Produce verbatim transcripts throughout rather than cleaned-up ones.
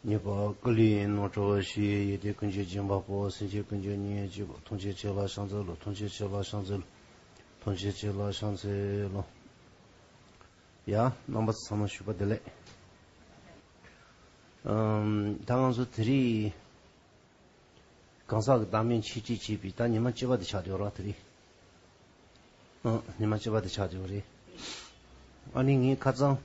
ཉེས་པ་ཀུན་ལས་རྣམ་གྲོལ་ཞིང་། ཡོན་ཏན་ཀུན་གྱི་སྦྱིན་པ་པོ། སེམས་ཅན་ཀུན་གྱི་གཉེན་གཅིག་པུ། ཐམས་ཅད་མཁྱེན་པ་བྱང་རྩེ་ལོ། ཐམས་ཅད་མཁྱེན་པ་བྱང་རྩེ་ལོ། ཐམས་ཅད་མཁྱེན་པ་བྱང་རྩེ་ལོ། ཡ། རྣམ་པ་ཚང་མ་ཞུ་བ་བདེ་ལེགས། ཨམ། ད་ང་ཚོ་དེ་རིང་གང་ཟག་གི་བདག་མེད་འཆད་ཁྲིད་བྱེད་པའི་ད་ཉི་མ་བཅུ་པ་དེ་ཆགས་བསྡད་ཡོད་རེད་དེ་རིང་། ཨ། ཉི་མ་བཅུ་པ་དེ་ཆགས་བསྡད་ཡོད་རེད། ཨ་ནི་ངས་ཁ་སང་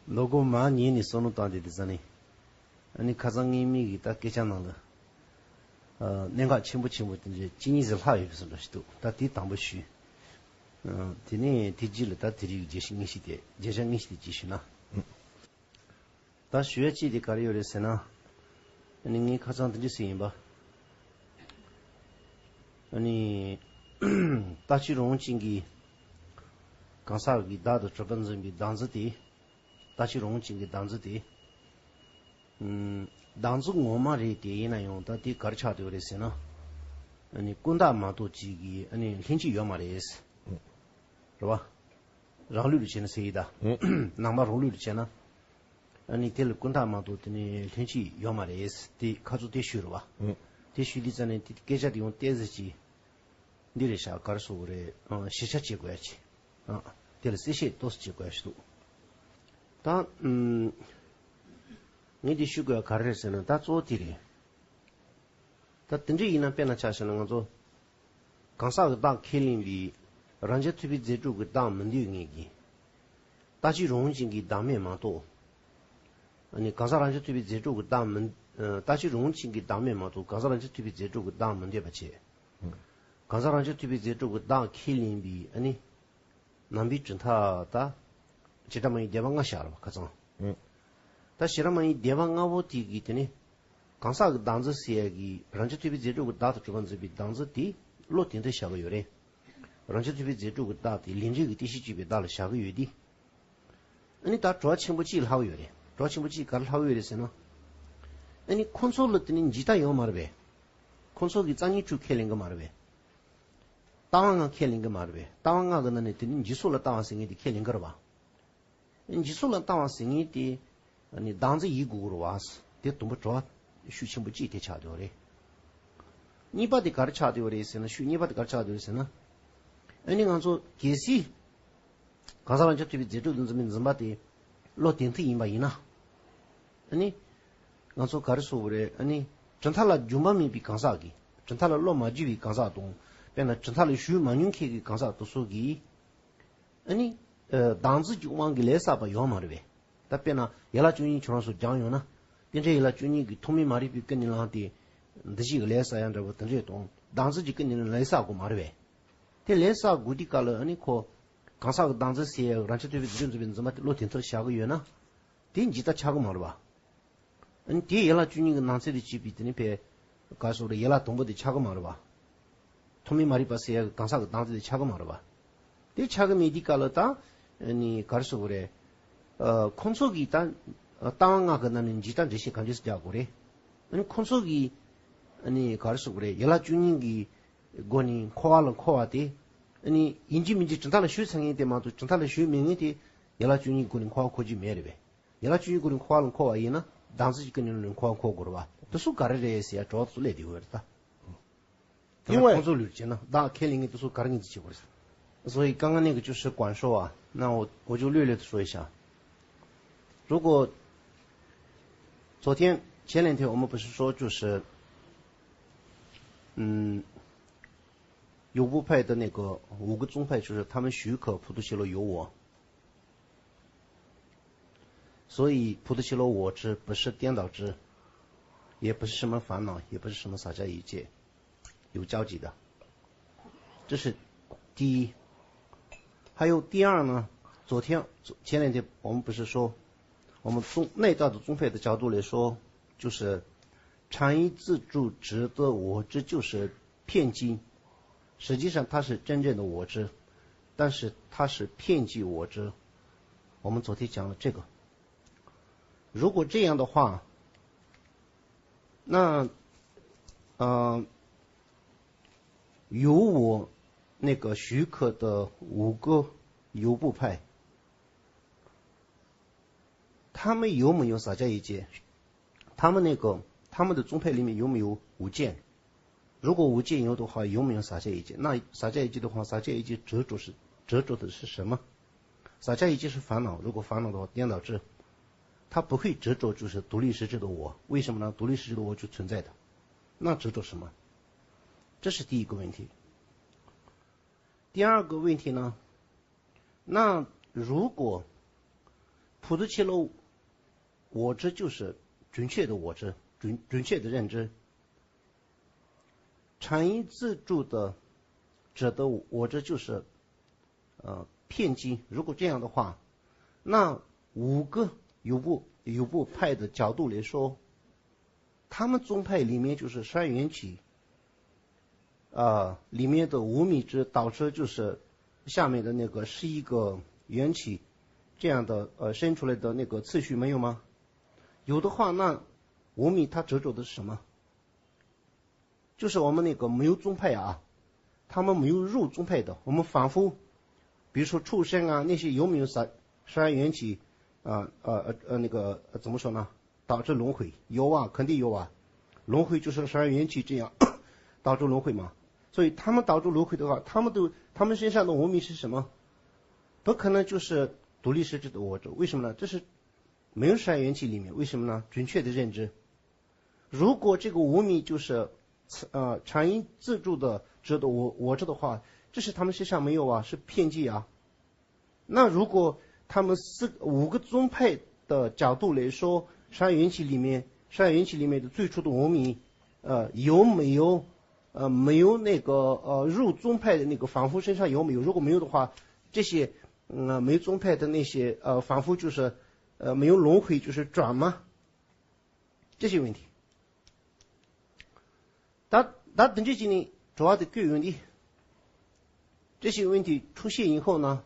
ལོ་འཁོར་མར་ཉལ་ནས་བསམ་བློ་བཏང་སྟེ་དེ་ཙ་ནས། ཨ་ནི་ཁ་སང་ངའི་མིག་གིས་ད་སྐད་ཆ་ནང་ལ། ཨ། གནད་འགག་ཆེན་པོ་ཆེན་པོ་དེ་འདྲ་གཅིག་གཉིས་ཟིག་ལྷག་ཡོད་པའི་བཟོ་འདྲ་ཞིག་འདུག་ད་དེ་དང་པོ་ཞུས། ཨ། དེ་ནས་དེ་རྗེས་ལ་ད་དེ་རིང་བརྗོད་གཞི་དངོས་གཞི་དེ། བརྗོད་བྱ་དངོས་གཞི་དེ་ཅིག་ཞུས་ན། ད་ཞུ་ཡ་གཅིག་དེ་ག་རེ་ཡོད་རེད་ཟེར་ན། ཨ་ནི་ངས་ཁ་སང་དེ་འདྲ་ཟེར་ཡིན་པ། ཨ་ནི། རྟག་གཅིག་རང་དབང་ཅན་གྱི་གང་ཟག་གི་བདག་ཏུ་གྲུབ་པར་འཛིན་པའི་བདག་འཛིན་དེ། རྟག་གཅིག་རང་དབང་ཅན་གྱི་བདག་འཛིན་དེ། ཨུམ། བདག་འཛིན་ངོ་མ་རེད་དེ། ཡིན་ན་ཡང་ད་དེ་ག་རེ་ཆགས་བསྡད་ཡོད་རེད་ཟེར་ན། ཨ་ནི་ཀུན་བཏགས་མ་གཏོགས་ཅིག་གི་ཨ་ནི་ལྷན་སྐྱེས་ཡོད་མ་རེད། རེད་བ། རང་ལུགས་ལ་བྱས་ན་ཟེར་ཡིན་ད། ཨུ། ནང་པ་རང་ལུགས་ལ་བྱས་ན། ཨ་ནི་དེ་ལ་ཀུན་བཏགས་མ་གཏོགས་དེ་ནི་ལྷན་སྐྱེས་ཡོད་མ་རེད། དེ་ཁ་ཚུགས་དེ་ཞུས་རེད་བ། ཨུ། དེ་ཞུས་དུས་ཙ་ནས་དེ་སྐད་ཆ་དེ་ཡང་ཏོག་ཙམ་ཅིག་འདི་རེད་ཤག་ག་རེ་ཟེར་དགོས་རེད། ཨ། ཞིབ་ཆ་བྱེད་དགོས་ཡ་ཅིག་ཨ། དེ་ལ་གསལ་བཤད་ཏོག་ཙམ་བྱེད་དགོས་ཡ་ཞིག་འདུག་ད། ཨུམ། ངས་འདི་ཞུ་དགོས་ཡ་ག་རེ་རེད་ཟེར་ན། ད་གཙོ་བོ་དེ་རེད། ད་དེ་འདྲ་ཡིན་ན་དཔེར་ན་ཆ་བཞག་ན་ང་ཚོ་གང་ཟག་གི་བདག་ཁས་ལེན་པའི་རང་རྐྱ་ཐུབ་པའི་རྫས་གྲུབ་ཀྱི་བདག་མི་འདོད་མཁན་གྱི། རྟག་གཅིག་རང་དབང་ཅན་གྱི་བདག་མེད་མ་གཏོགས། ཨ་ནི་གང་ཟག་རང་རྐྱ་ཐུབ་པའི་རྫས་གྲུབ་ཀྱི་བདག་མི། ཨ། རྟག་གཅིག་རང་དབང་ཅན་གྱི་བདག་མེད་མ་གཏོགས་གང་ཟག་རང་རྐྱ་ཐུབ་པའི་རྫས་གྲུབ་ཀྱི་བདག་མི་འདོད་པ་བྱས། གང་ཟག་རང་རྐྱ་ཐུབ་པའི་རྫས་གྲུབ་ཀྱི་བདག་ཁས་ལེན་པའི་ཨ་ནི། ནང་པའི་གྲུབ་མཐའ་ད། བྱེ་བྲག་སྨྲ་བའི་སྡེ་པ་ལྔ་བཞག་རེད་བ་ཁ་སང་། ཨུ། ད་བྱེ་བྲག་སྨྲ་བའི་སྡེ་པ་ལྔ་པོ་དེ་གི་དེ་ནི། གང་ཟག་གི་བདག་འཛིན་ཟེར་ཡ་གི་རང་རྐྱ་ཐུབ་པའི་རྫས་གྲུབ་ཀྱི་བདག་ཏུ་གྲུབ་པར་འཛིན་པའི་བདག་འཛིན་དེ་བློ་དེ་འདྲ་བཞག་གི་ཡོད་རེད། རང་རྐྱ་ཐུབ་པའི་རྫས་གྲུབ་ཀྱི་བདག་དེ་ལས་འབྲས་ཀྱི་རྟེན་གཞི་གཅིག་པའི་བདག་ལ་བཞག་གི་ཡོད་དེ། ཨ་ནི་ད་གྲོགས་ཆེན་པོ་གཅིག་ལྷག་ཡོད་རེད། གྲོགས་ཆེན་པོ་གཅིག་ག་རེ་ལྷག་ཡོད་རེད་ཟེར་ན། ཨ་ནི་ཁོང་ཚོ་ལ་དེ་ནི་འཇིག་ལྟ་ཡོད་མ་རེད་པས། ཁོང་ཚོ་གིས་རྩ་ཉིད་དྲུག་ཁས་ལེན་གི་མ་རེད་པས། ལྟ་བ་ལྔ་ཁས་ལེན་གི་མ་རེད་པས། ལྟ་བ་ལྔ་གི་ནང་ནས་དེ་ནི་འཇིག་ཚོགས་ལ་ལྟ་བ་ཟེར་མཁན་དེ་ཁས་ལེན་གི་རེད་པ། འཇིག་ཚོགས་ལ་ལྟ་བ་ཟེར་མཁན་དེ། ཨ་ནི་བདག་འཛིན་ཡིན་དགོས་ཀྱི་རེད་པ། དེ་དུམ་བུ་གྲོགས་ཤུགས་ཆེན་པོ་གཅིག་དེ་ཆགས་བསྡད་ཡོད་རེད། གཉིས་པ་དེ་ག་རེ་ཆགས་བསྡད་ཡོད་རེད་ཟེར་ན། ཤུགས་གཉིས་པ་དེ་ག་རེ་ཆགས་བསྡད་ཡོད་རེད་ཟེར་ན། ཨ་ནི་ང་ཚོ་གལ་སྲིད་གང་ཟག་རང་རྐྱ་ཐུབ་པའི་རྫས་གྲུབ་ཏུ་འཛིན་པའི་འཛིན་པ་དེ་བློ་དེ་མཐུན་ཡིན་པ་ཡིན་ན། ཨ་ནི་ང་ཚོ་ག་རེ་ཟེར་དགོས་རེད། ཨ་ནི་གྲུབ་མཐའ་ལ་སྦྱོང་པ་མེད་པའི་གང་ཟག་གིས། གྲུབ་མཐའ་ལ་བློ་མ་བསྒྱུར་བའི་གང་ཟག་དང་། དཔེར་ན་གྲུབ་མཐའ་ལ་ཞུགས་མ་མྱོང་མཁན་གྱི་གང་ཟག་དེ་ཚོ་གིས། ཨ་ནི། ཨ། བདག་འཛིན་གྱི་དབང་གིས་ལས་བསགས་པ་ཡོད་མ་རེད་པས། ད་དཔེར་ན་ཡན་ལག་བཅུ་གཉིས་ཁྱོད་རང་ཚོ་སྦྱངས་ཡོང་ན། རྟེན་འབྲེལ་ཡན་ལག་བཅུ་གཉིས་ཀྱི་ཐོག་མའི་མ་རིག་པའི་ཀུན་ནས་བསླངས་ཏེ། འདུ་བྱེད་ཀྱི་ལས་བསགས་ཡ་འདྲ་བོ་དེ་འདྲས་དང་། བདག་འཛིན་གྱི་ཀུན་ནས་ལས་བསགས་དགོས་མ་རེད་པས། དེ་ལས་བསགས་དགོས་དུས་སྐབས་ལ་ཨ་ནི་ཁོ། གང་ཟག་གི་བདག་འཛིན་ཟེར་ཡ་རང་རྐྱ་ཐུབ་པའི་རྫས་གྲུབ་འཛིན་པའི་འཛིན་པ་དེ་བློ་དེ་མཐུན་བཞག་གི་ཡོད་ན། དེ་འཇིག་ལྟ་ཆགས་གི་མ་རེད་པ། ཨ་ནི་དེའི་ཡན་ལག་བཅུ་གཉིས་ཀྱི་ནང་ཚན་དུ་བྱས་པའི་དེ་ནི་ཕའི། ག་རེ་ཟེར་དགོས་རེད། ཡན་ལག་དང་པོ་དེ་ཆགས་ཀྱི་མ་རེད་པ། ཐོག་མའི་མ་རིག་པ་ཟེར་ཡ་གི་གང་ཟག་གི་བདག་འཛིན་དེ་ཆགས་ཀྱི་མ་རེད་པ། དེ་ཆགས་ཀྱི་མེད་དུས་སྐབས་ལ་ད། ཨ་ནི་ག་རེ་ཟེར་དགོས་རེད། ཨ། ཁོང་ཚོ་གིས་ད། ལྟ་བ་ལྔ་གི་ནང་ནས་འཇིག་ལྟ་འགྲེལ་བཤད་ག་འདྲས་སེ་རྒྱག་དགོས་རེད། ཨ་ནི་ཁོང་ཚོ་གིས། ཨ་ནི་ག་རེ་ཟེར་དགོས་རེད། ཡན་ལག་བཅུ་གཉིས་ཀྱི་སྒོ་ནས་འཁོར་བ་ལ་འཁོར་བ་དེ། ཨ་ནི་ཡིན་གཅིག་མིན་གཅིག་གྲུབ་མཐའ་ལ་ཞུགས་ཚར་མཁན་དེ་མ་གཏོགས། གྲུབ་མཐའ་ལ་ཞུགས་མེད་མཁན་དེ་ཡན་ལག་བཅུ་གཉིས་ཀྱི་སྒོ་ནས་འཁོར་བ་འཁོར་རྒྱུ་མེད་རེད་པས། ཡན་ལག་བཅུ་གཉིས་སྒོ་ནས་འཁོར་བ་ལ་འཁོར་བ་ཡིན་ན། བདག་འཛིན་གྱི་ཀུན་ནས་ལོག་ནས་འཁོར་བ་འཁོར་དགོས་རེད་པ། དེ་ཚོ་ག་རེ་རེད་ཟེར་ཡ་གྲོགས་ཚོ་སླེབས་བསྡད་ཡོད་རེད་ད། དེ་ཡིན་ནས་ཁོང་ཚོ་ལུས་བྱས་ན་བདག་ཁས་ལེན་མཁན་དེ་ཚོ་ག་རེ་ངོས་འཛིན་བྱེད་དགོས་རེད། 所以刚刚那个就是管束啊，那我我就略略的说一下。如果昨天前两天我们不是说就是，嗯，有部派的那个五个宗派，就是他们许可普陀伽罗有我， 所以普陀伽罗我执不是颠倒执，也不是什么烦恼，也不是什么洒家一戒，有交集的。这是第一。还有第二呢，昨天前两天我们不是说，我们宗内道的宗派的角度来说，就是禅意自住执的我执就是 片剂，实际上它是真正的我执，但是它是片剂我执。我们昨天讲了这个。如果这样的话，那，呃，有我那个许可的五个有部派，他们有没有洒下一切？他们那个他们的宗派里面有没有无间？如果无间有的话，有没有洒下一切？那洒下一切的话，洒下一切执着是执着的是什么？洒下一切是烦恼，如果烦恼的话，颠倒是他不会执着，就是独立实质的我。为什么呢？独立实质的我就存在的，那执着什么？这是第一个问题。第二个问题呢？那如果普度伽罗我执就是准确的我执，准准确的认知，常因自住的者的我执就是呃偏激。如果这样的话，那五个有部有部派的角度来说，他们宗派里面就是十二缘起，呃，里面的无名执导致就是下面的那个十一个缘起这样的呃生出来的那个次序没有吗？有的话，那无名他执着的是什么？就是我们那个没有宗派啊，他们没有入宗派的，我们凡夫，比如说畜生啊那些有没有十十二缘起？啊呃呃呃那个呃怎么说呢？导致轮回有啊，肯定有啊。轮回就是十二缘起这样导致轮回嘛。所以他们导致轮回的话，他们都他们身上的无名是什么？不可能就是独立实质的我执，为什么呢？这是没有十二缘起里面，为什么呢？准确的认知。如果这个无名就是呃常因自住的执的我我执的话，这是他们身上没有啊，是偏见啊。那如果他们四五个宗派的角度来说，十二缘起里面，十二缘起里面的最初的无名，呃，有没有呃没有那个呃入宗派的那个凡夫身上有没有？如果没有的话，这些嗯没宗派的那些呃凡夫就是呃没有轮回就是转吗？这些问题。ད་ད་དེ་འདྲ་བྱས་ནས་དྲི་བ་དེ་བཀོད་ཡོང་དུས། དེ་བཞིན་འོན་ཏེ་འཁྲུལ་ཤེས་ཡིན་ཁོག་ན།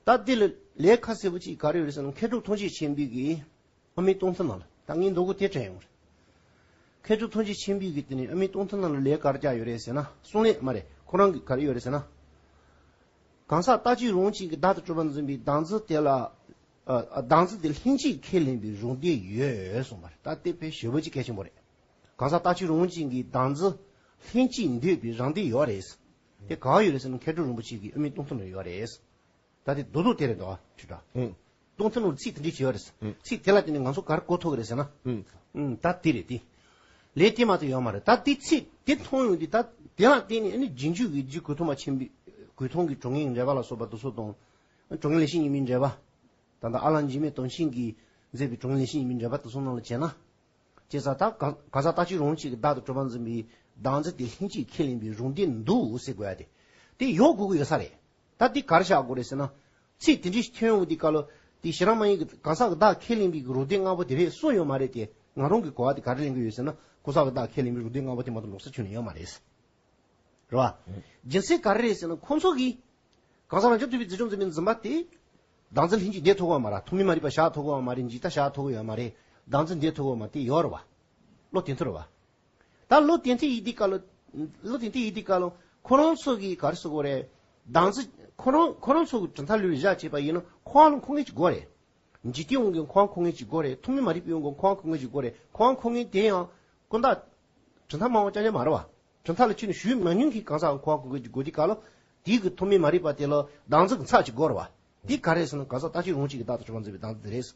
ད་དེ་ལ་ལས་ཁ་གསལ་པོ་ཅིག་ག་རེ་ཡོད་རེད་ཟེར་ན། མཁས་གྲུབ་ཐུགས་རྗེ་ཆེན་པོའི་གི་དབུ་མའི་སྟོང་ཐུན་ནང་ལ། ད་ངས་མདོ་སྒོ་དེ་དྲན་ཡོང་རེད། མཁས་གྲུབ་ཐུགས་རྗེ་ཆེན་པོའི་གི་དེ་ནས་དབུ་མའི་སྟོང་ཐུན་ནང་ལ་ལས་ག་རེ་བརྒྱབ་ཡོད་རེད་ཟེར་ན། གསུང་ལས་མ་རེད། ཁོ་རང་གི་ག་རེ་ཡོད་རེད་ཟེར་ན། གང་ཟག་རྟག་གཅིག་རང་གཅིག་གིས་བདག་ཏུ་གྲུབ་པར་འཛིན་པའི་བདག་འཛིན་དེ་ལ། ཨ་ཨ་བདག་འཛིན་དེ་ལྷན་ཅིག་ཁས་ལེན་པའི་རང་སྡེ་ཡོད་གསུངས་པ་རེད། ད་དེ་དཔེ་ཞེ་པོ་ཅིག་གལ་ཆེན་པོ་རེད། གང་ཟག་རྟག་གཅིག་རང་གཅིག་གིས་བདག་འཛིན་ལྷན་ཅིག་འདོད་པའི་རང་སྡེ་ཡོད་རེད། དེ་ག་ཡོད་རེད་ཟེར་ན། མཁས་གྲུབ་རིན་པོ་ཆེ་གི་དབུ་མའི་སྟོང་ཐུན་ལ་ཡོད་རེད། ད་དེ་རྡོག་རྡོག་དེ་རེད་དོ། ཁྱོད་ད། ཨུ། སྟོང་ཐུན་ལ་ཚིག་དེ་འདྲ་ཅིག་ཡོད་རེད། ཨུ། ཚིག་དེ་ལ་བརྟེན་ནས་ང་ཚོ་ག་རེ་གོ་ཐུབ་ཀྱི་རེད་ཟེར་ན། ཨུ། ཨུ། ད་དེ་རེད་དེ། ལས་དེ་མ་གཏོགས་ཡོད་མ་རེད། ད་དེ་ཚིག་དེ་མཐོང་ཡོང་དུས། ད་དེ་ལ་བརྟེན་ནས་ཨ་ནི་རྗེས་འཇུག་གི་རྗེ་གོས་ཐུང་མ་ཆེན་པོའི་གོས་ཐུང་གི་དྲུང་ངེས་འགྲེལ་པ་ལ་སོགས་པ་དེ་ཚོ་དང་། དྲུང་ངེས་ལེགས་བཤད་སྙིང་པོའི་འགྲེལ་པ། ད་ལྟ་ཨ་ལགས་འཇིགས་མེད་དོན་ཆེན་གྱིས་མཛད་པའི་དྲུང་ངེས་ལེགས་བཤད་སྙིང་པོའི་འགྲེལ་པ་དེ་ཚོ་ནང་ལ་བྱས་ན། བྱས་ཙང་ད་གང་གང་ཟག་རྟག་གཅིག་རང་གཅིག་གིས་བདག་ཏུ་གྲུབ་པར་འཛིན་པའི་བདག་འཛིན་དེ་ལྷན་ཅིག་ཁས་ལེན་པའི་རང་སྡེ་འདུག་ཟེར་དགོས་ཡ་དེ། དེ་ཡོད་དགོས་ཀྱི་ཡོད་ས་རེད། ད་འདི་ག་རེ་བཞག་དགོས་རེད་ཟེར་ན། ཚིག་དེ་འདྲ་ཞིག་ཐོན་ཡོང་དུས་སྐབས་ལ། དེ་ཞེ་དྲག་མ་ཡིན་གྱི་གང་ཟག་གི་བདག་ཁས་ལེན་པའི་རང་སྡེ་ལྔ་པོ་དེ་རེད་གསུངས་ཡོད་མ་རེད་དེ། ང་རང་གི་གོ་བ་དེ་ག་རེ་ལེན་གྱི་ཡོད་ཟེར་ན། གང་ཟག་གི་བདག་ཁས་ལེན་པའི་རང་སྡེ་ལྔ་པོ་དེ་མ་གཏོགས་ལོགས་ས་ཁྱོན་ནས་ཡོད་མ་རེད། རེད་བ། རྒྱུ་མཚན་ག་རེ་རེད་ཟེར་ན། ཁོང་ཚོ་གིས་གང་ཟག་རང་རྐྱ་ཐུབ་པའི་རྫས་སྦྱོར་འཛིན་པའི་འཛིན་པ་དེ། བདག་འཛིན་ལྷན་ཅིག་འདོད་ཐུབ་ཀྱི་ཡོད་མ་རེད། ཐོགས་མེད་མ་རིག་པ་བཞག་ཐུབ་ཀྱི་ཡོད་མ་རེད། འཇིག་ལྟ་བཞག་ཐུབ་ཀྱི་ཡོད་མ་རེད། བདག་འཛིན་འདོད་ཐུབ་ཀྱི་ཡོད་མ་རེད། དེ་ཡོད་རེད་བ། བློ་གཏད་ཐུབ་རེད་བ། ད་བློ་གཏད་ཐུབ་ཡིན་དུས་སྐབས་ལ། བློ་གཏད་ཐུབ་ཡིན་དུས་སྐབས་ལ། ཁོ་རང་ཚོ་གིས་ག་རེ་ཟེར་དགོས་རེད། བདག་འཛིན་ཁོ་རང་ཁོ་རང་ཚོ་གི་གྲུབ་མཐའ་ལུགས་ལ་བཞག་བྱས་པ་ཡིན་ན། འཁོར་བ་ལ་འཁོར་མཁན་ཅིག་དགོས་རེད། འཇིག་རྟེན་དབང་གིས་འཁོར་བ་འཁོར་མཁན་ཅིག་དགོས་རེད། ཐོགས་མེད་མ་རིག་པའི་དབང་གིས་འཁོར་བ་འཁོར་མཁན་ཅིག་དགོས་རེད། འཁོར་བ་འཁོར་མཁན་དེ་ཡང་ཀུན་བཏགས་གྲུབ་མཐའ་སྨྲ་བ་རྐྱང་རྐྱང་མ་རེད་བ། གྲུབ་མཐའ་ལ་ཆུད་ནས་ཞུགས་མ་མྱོང་མཁན་གང་ཟག་འཁོར་བ་འཁོར་མཁན་ཅིག་དགོས་དུས་སྐབས་ལ། དེའི་གི་ཐོགས་མེད་མ་རིག་པ་དེ་ལ་བདག་འཛིན་གྱི་ཚབ་ཅིག་དགོས་རེད་བ། དེ་ག་རེ་ཟེར་ན། གང་ཟག་རྟག་གཅིག་རང་གཅིག་གིས་བདག་ཏུ་གྲུབ་པར་འཛིན་པའི་བདག་འཛིན་དེ་རེད།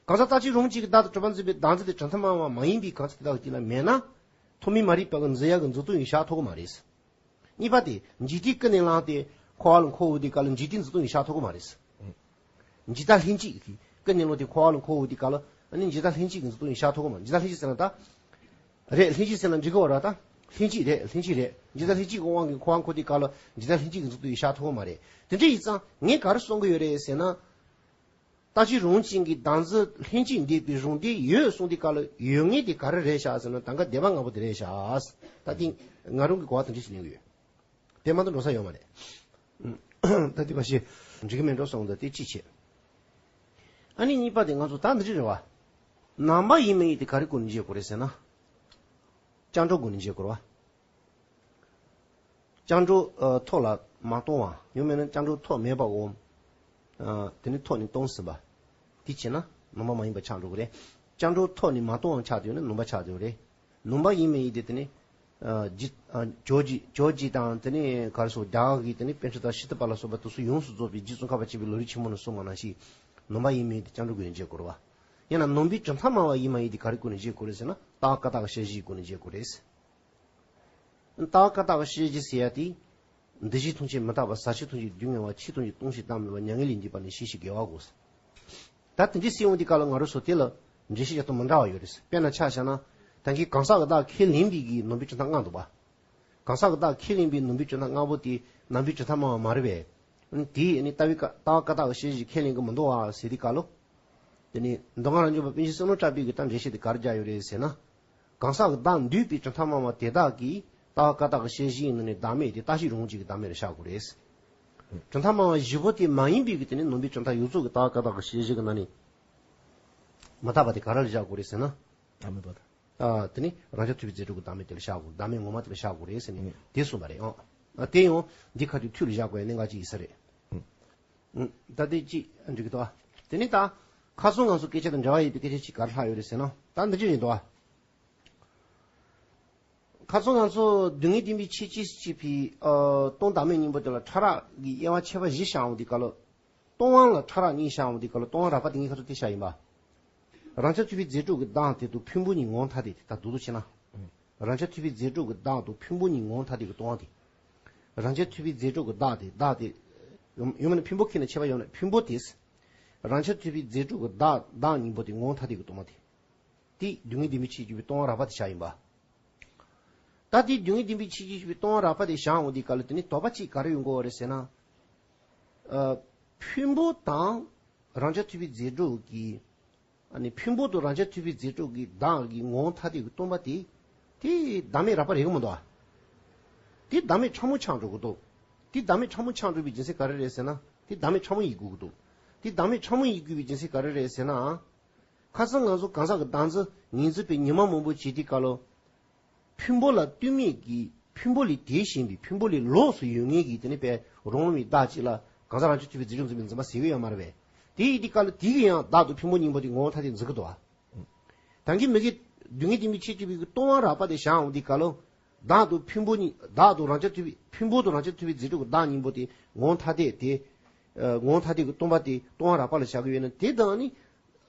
གང་ཟག་རྟག་གཅིག་རང་གཅིག་གིས་བདག་ཏུ་གྲུབ་པར་འཛིན་པའི་བདག་འཛིན་དེ་གྲུབ་མཐའ་སྨྲ་བ་མ་ཡིན་པའི་གང་ཟག་དེ་དག་གི་རྐྱེན་ལ་མེད་ན། ཐོགས་མེད་མ་རིག་པ་གི་འཛིན་ཡ་གི་འཛིན་སྟངས་ཡང་བཞག་ཐུབ་ཀྱི་མ་རེད། གཉིས་པ་དེ། འཇིག་རྟེན་ཀུན་ནས་བསླངས་ཏེ་འཁོར་བ་ལ་འཁོར་འོང་དུས་སྐབས་ལ་འཇིག་རྟེན་འཛིན་སྟངས་ཡང་བཞག་ཐུབ་ཀྱི་མ་རེད། འཇིག་ལྟ་ལྷན་སྐྱེས་ཀྱི་ཀུན་ནས་བསླངས་ཏེ་འཁོར་བ་ལ་འཁོར་འོང་དུས་སྐབས་ལ། ཨ་ནི་འཇིག་ལྟ་ལྷན་སྐྱེས་ཀྱི་འཛིན་སྟངས་ཡང་བཞག་ཐུབ་ཀྱི་མ་རེད། འཇིག་ལྟ་ལྷན་སྐྱེས་ཟེར་ན་ད། རེད། ལྷན་སྐྱེས་ཟེར་ན་འགྲིག་གི་ཡོད་རེད་ད། ལྷན་སྐྱེས་རེད། ལྷན་སྐྱེས་རེད། འཇིག་ལྟ་ལྷན་སྐྱེས་ཀྱི་དབང་གིས་འཁོར་བ་འཁོར་དུས་སྐབས་ལ་འཇིག་ལྟ་ལྷན་སྐྱེས་ཀྱི་འཛིན་སྟངས་ཡང་བཞག་ཐུབ་ཀྱི་མ་རེད། དེ་འདྲ་ཡིན་ཙང་ངས་ག་རེ་གསུང་གི་ཡོད་རེད་ཟེར་ན། རྟག་གཅིག་རང་གཅིག་གིས་བདག་འཛིན་ལྷན་ཅིག་འདོད་པའི་རང་སྡེ་ཡོད་གསུངས་དུས་སྐབས་ལ་ཡོད་ངེས་དེ་ག་རེ་རེད་ཤག་ཟེར་ན། ད་ག་སྡེ་པ་ལྔ་པོ་དེ་རེད་ཤག། ད་དེ་ང་རང་གི་གོ་བ་དེ་འདྲ་ཞིག་ལེན་གྱི་ཡོད། དེ་མ་གཏོགས་འགྲོ་ས་ཡོད་མ་རེད། ད་དེ་བ་ཞིག་འགྲིག་གི་མེད་འགྲོ་སོང་། ད་དེ་གཅིག་བྱས། ཨ་ནི་གཉིས་པ་དེ་ང་ཚོ་ད་འདི་འདྲ་རེད་བ། ནང་པ་ཡིན་མ་ཡིན་དེ་ག་རེ་སྒོ་ནས་འབྱེད་དགོས་རེད་ཟེར་ན། སྐྱབས་འགྲོ་སྒོ་ནས་འབྱེད་དགོས་རེད་བ། སྐྱབས་འགྲོ་ཨ་ཐོག་ལ་མ་གཏོང་བ། ཡང་མིན་ན་སྐྱབས་འགྲོ་ཐོག་མེད་པའོ། ཨ། དེ་ནི་ཐོག་ནས་སྟོང་ཟིན་པ། དེ་བྱས་ན་ནུས་པ་མ་ཡིན་པ་ཆགས་འགྲོ་གི་རེད། སྐྱབས་འགྲོ་ཐོག་ནས་མ་སྟོང་བ་ཆགས་བསྡད་ཡོད་ན་ནུས་པ་ཆགས་བསྡད་ཡོད་རེད། ནུས་པ་ཡིན་མིན་ཡིན་དེ་དེ་ནི། ཨ། ཇི། ཨ། ཇོ་རྗེ། ཇོ་རྗེ་དང་དེ་ནི་ག་རེ་ཟེར། རྒྱ་གར་གྱི་དེ་ནི་པཎ་ཆེན་དང་ཤི་ཏ་པ་ལ་སོགས་པ་དེ་ཚོ་ཡོངས་སུ་རྫོགས་པའི་རྗེ་ཙོང་ཁ་པ་ཆེན་པོའི་ལམ་རིམ་ཆེན་མོ་ནང་གསུངས་པ་ནང་བཞིན། ནུས་པ་ཡིན་མིན་དེ་སྐྱབས་འགྲོ་གིས་ཡང་འཇལ་དགོས་རེད་བ། ཡང་ན་ནང་པའི་གྲུབ་མཐའ་སྨྲ་བ་ཡིན་མིན་ཡིན་དེ་ག་རེའི་སྒོ་ནས་འཇལ་དགོས་རེད་ཟེར་ན། ལྟ་བ་བཀའ་རྟགས་ཀྱི་བཤད་གཞིའི་སྒོ་ནས་འཇལ་དགོས་རེད། ལྟ་བ་བཀའ་རྟགས་ཀྱི་བཤད་གཞི་ཟེར་ཡ་དེ། འདུ་བྱེད་ཐམས་ཅད་མི་རྟག་པ། ཟག་བཅས་ཐམས་ཅད་སྡུག་བསྔལ་བ། ཆོས་ཐམས་ཅད་སྟོང་ཞིང་བདག་མེད་པ། མྱ་ངན་ལས་འདས་པ་ནི་ཤེས་ཤིང་དགེ་བ་དགོས། ད་དེ་འདྲ་ཟེར་ཡོང་དུས་སྐབས་ལ་ང་རང་ཚོ་དེ་ལ་འགྲེལ་བཤད་རྒྱག་སྟངས་མི་འདྲ་བ་ཡོད་རེད། དཔེར་ན་ཆ་བཞག་ན། ད་གིན་གང་ཟག་གི་བདག་ཁས་ལེན་པའི་གི་ནང་པའི་གྲུབ་མཐའ་ལྔ་འདུག་པ། གང་ཟག་གི་བདག་ཁས་ལེན་པའི་ནང་པའི་གྲུབ་མཐའ་ལྔ་པོ་དེ་ནང་པའི་གྲུབ་མཐའ་སྨྲ་བ་མ་རེད་པས། དེ་ནི་ལྟ་བའི་བཀའ། ལྟ་བ་བཀའ་རྟགས་ཀྱི་བཤད་གཞི་ཁས་ལེན་གྱི་མི་འདུག་པ་ཟེར་དུས་སྐབས་ལ། དེ་ནི་མདོ་སྔགས་རབ་འབྱམས་པ་པཎ་ཆེན་བསོད་ནམས་གྲགས་པའི་གི་ད་འགྲེལ་བཤད་དེ་ག་རེ་རྒྱག་ཡོད་རེད་ཟེར་ན། གང་ཟག་གི་བདག་འདུས་པའི་གྲུབ་མཐའ་སྨྲ་བ་དེ་དག་གིས་ལྟ་བ་བཀའ་རྟགས་ཀྱི་བཤད་གཞིའི་ནང་ནས་བདག་མེད་དེ་བརྟག་ཞིབ་རང་བྱེད་ཀྱི་བདག་མེད་ལ་བཞག་དགོས་རེད། གྲུབ་མཐའ་སྨྲ་བ་བཞི་པོ་དེ་མ་ཡིན་པའི་གི་དེ་ནི་ནང་པའི་གྲུབ་མཐའ་ཡོངས་རྫོགས་ཀྱི་ལྟ་བ་བཀའ་རྟགས་ཀྱི་བཤད་གཞི་གི་ནང་ནས་མ་དག་པ་དེ་ག་རེ་ལ་བཞག་དགོས་རེད་ཟེར་ན། བདག་མེད་པ་དང་། ཨ། དེ་ནི་རང་རྐྱ་ཐུབ་པའི་རྫས་གྲོགས་ཀྱི་བདག་མེད་དེ་ལ་བཞག་དགོས། བདག་མེད་ངོ་མ་དེ་ལ་བཞག་དགོས་རེད་ཟེར་ནས་དེ་གསུངས་པ་རེད་ཨང་། ཨ། དེ་ཡང་འདི་ཁ་ཐུག་ཐུགས་ལ་བཞག་དགོས་ཡ་གནད་འགག་ཅིག་ཡིན་ས་རེད། ཨང་། ད་དེ་ཅིག་འགྲིག་གི་འདུག་ཨ། དེ་ནི་ད་ཁ་སང་ང་ཚོ་སྐད་ཆ་དང་འབྲེལ་བ་ཡོད་པའི་སྐད་ཆ་ཅིག་ག་རེ་ལྷག་ཡོད་རེད་ཟེར་ན་ད་འདི་ཅིག་རེད་འདུག་ཨ། ཁ་སང་ང་ཚོ་སྡུག་བསྔལ་བདེན་པའི་ཆོས་ཅན་ཞེས་པའི། ཨ། སྟོང་བདག་མེད་གཉིས་པོ་དེ་ལ་ཕྲ་རགས་ཀྱི་དབྱེ་བ་ཕྱེ་བ་བཞི་བཞག་ཡོང་དུས་སྐབས་ལ། སྟོང་པ་ལ་ཕྲ་རགས་གཉིས་བཞག་ཡོང་དུས་སྐབས་ལ། སྟོང་པ་རགས་པ་དེ་ངས་ཁ་ཐུག་དེ་བཞག་ཡིན་པ། རང་རྐྱ་ཐུབ་པའི་རྫས་གྲོགས་ཀྱི་བདག་དེ་དང་ཕུང་པོ་གཉིས་ངོ་བོ་ཐ་དད་དེ། ད་རྡོག་རྡོག་བྱས་ན། རང་རྐྱ་ཐུབ་པའི་རྫས་གྲོགས་ཀྱི་བདག་དང་ཕུང་པོ་གཉིས་ངོ་བོ་ཐ་དད་ཀྱིས་སྟོང་པ་དེ། རང་རྐྱ་ཐུབ་པའི་རྫས་གྲོགས་ཀྱི་བདག་དེ། བདག་དེ། ཡོང་ཡོང་མིན་ན་ཕུང་པོ་ཁྱེར་ནས་ཁྱད་པར་ཡོད་ན་ཕུང་པོ་དེ། རང་རྐྱ་ཐུབ་པའི་རྫས་གྲོགས་ཀྱི་བདག་བདག་གཉིས་པོ་དེ་ངོ་བོ་ཐ་དད་ཀྱིས་སྟོང་པ་དེ། དེ་སྡུག་བསྔལ་བདེན་པའི་ཆོས་ཅན་ཞེས་པའི་སྟོང་པ་རགས་པ་དེ་བཞག་ཡིན་པ། ད་དེ་སྡུག་བསྔལ་བདེན་པའི་ཆོས་ཅན་ཞེས་པའི་སྟོང་པ་རགས་པ་དེ་བཞག་ཡོང་དུས་སྐབས་ལ་དེ་ནི་དོགས་པ་གཅིག་ག་རེ་ཡོང་གི་ཡོད་རེད་ཟེར་ན། ཨ། ཕུང་པོ་དང་རང་རྐྱ་ཐུབ་པའི་རྫས་གྲོགས་ཀྱི། ཨ་ནི་ཕུང་པོ་དང་རང་རྐྱ་ཐུབ་པའི་རྫས་གྲོགས་ཀྱི་བདག་གི་ངོ་བོ་ཐ་དད་ཀྱིས་སྟོང་པ་དེ། དེ་བདག་མེད་རགས་པ་རེད་གི་མི་འདུག་ཨ། དེ་བདག་མེད་ཕྲ་མོ་ཆགས་འགྲོ་གི་འདུག། དེ་བདག་མེད་ཕྲ་མོ་ཆགས་འགྲོ་བའི་རྒྱུ་མཚན་ག་རེ་རེད་ཟེར་ན། དེ་བདག་མེད་ཕྲ་མོ་ཡིན་དགོས་ཀྱི་འདུག། དེ་བདག་མེད་ཕྲ་མོ་ཡིན་དགོས་པའི་རྒྱུ་མཚན་ག་རེ་རེད་ཟེར་ན། ཁ་སང་ང་ཚོ་གང་ཟག་གི་བདག་འཛིན་ངོས་འཛིན་པའི་ཉོན་མོངས་མང་པོ་བྱེད་དུས་སྐབས་ལ། ཕུང་པོ་ལ་ལྟོས་མེད་ཀྱི། ཕུང་པོ་ལས་འདས་ཞེན་པའི། ཕུང་པོ་ལས་ལོགས་སུ་ཡོད་མཁན་གྱི་དེ་ནི་པའི་རང་རང་བའི་བདག་ཅིག་ལ་གང་ཟག་རང་རྐྱ་ཐུབ་པའི་རྫས་གྲོགས་འཛིན་པའི་འཛིན་པ་ཟེར་གྱི་ཡོད་མ་རེད་པས། དེ་ཡིན་དུས་སྐབས་ལ་དེ་གི་ཡང་བདག་དང་ཕུང་པོ་གཉིས་པོ་དེ་ངོ་བོ་ཐ་དད་འཛིན་གྱི་འདུག་ཨ། ད་གིན་མི་གི་སྡུག་བསྔལ་བདེན་པའི་ཆོས་ཅན་ཞེས་པའི་སྟོང་པ་རགས་པ་དེ་བཞག་ཡོང་དུས་སྐབས་ལ། བདག་དང་ཕུང་པོ་གཉིས། བདག་དང་རང་རྐྱ་ཐུབ་པའི། ཕུང་པོ་དང་རང་རྐྱ་ཐུབ་པའི་རྫས་གྲོགས་ཀྱི་བདག་གཉིས་པོ་དེ་ངོ་བོ་ཐ་དད་དེ། ཨ། ངོ་བོ་ཐ་དད་ཀྱིས་སྟོང་པ་དེ་སྟོང་པ་རགས་པ་ལ་བཞག་གི་ཡོད་ན། དེ་དང་ནི།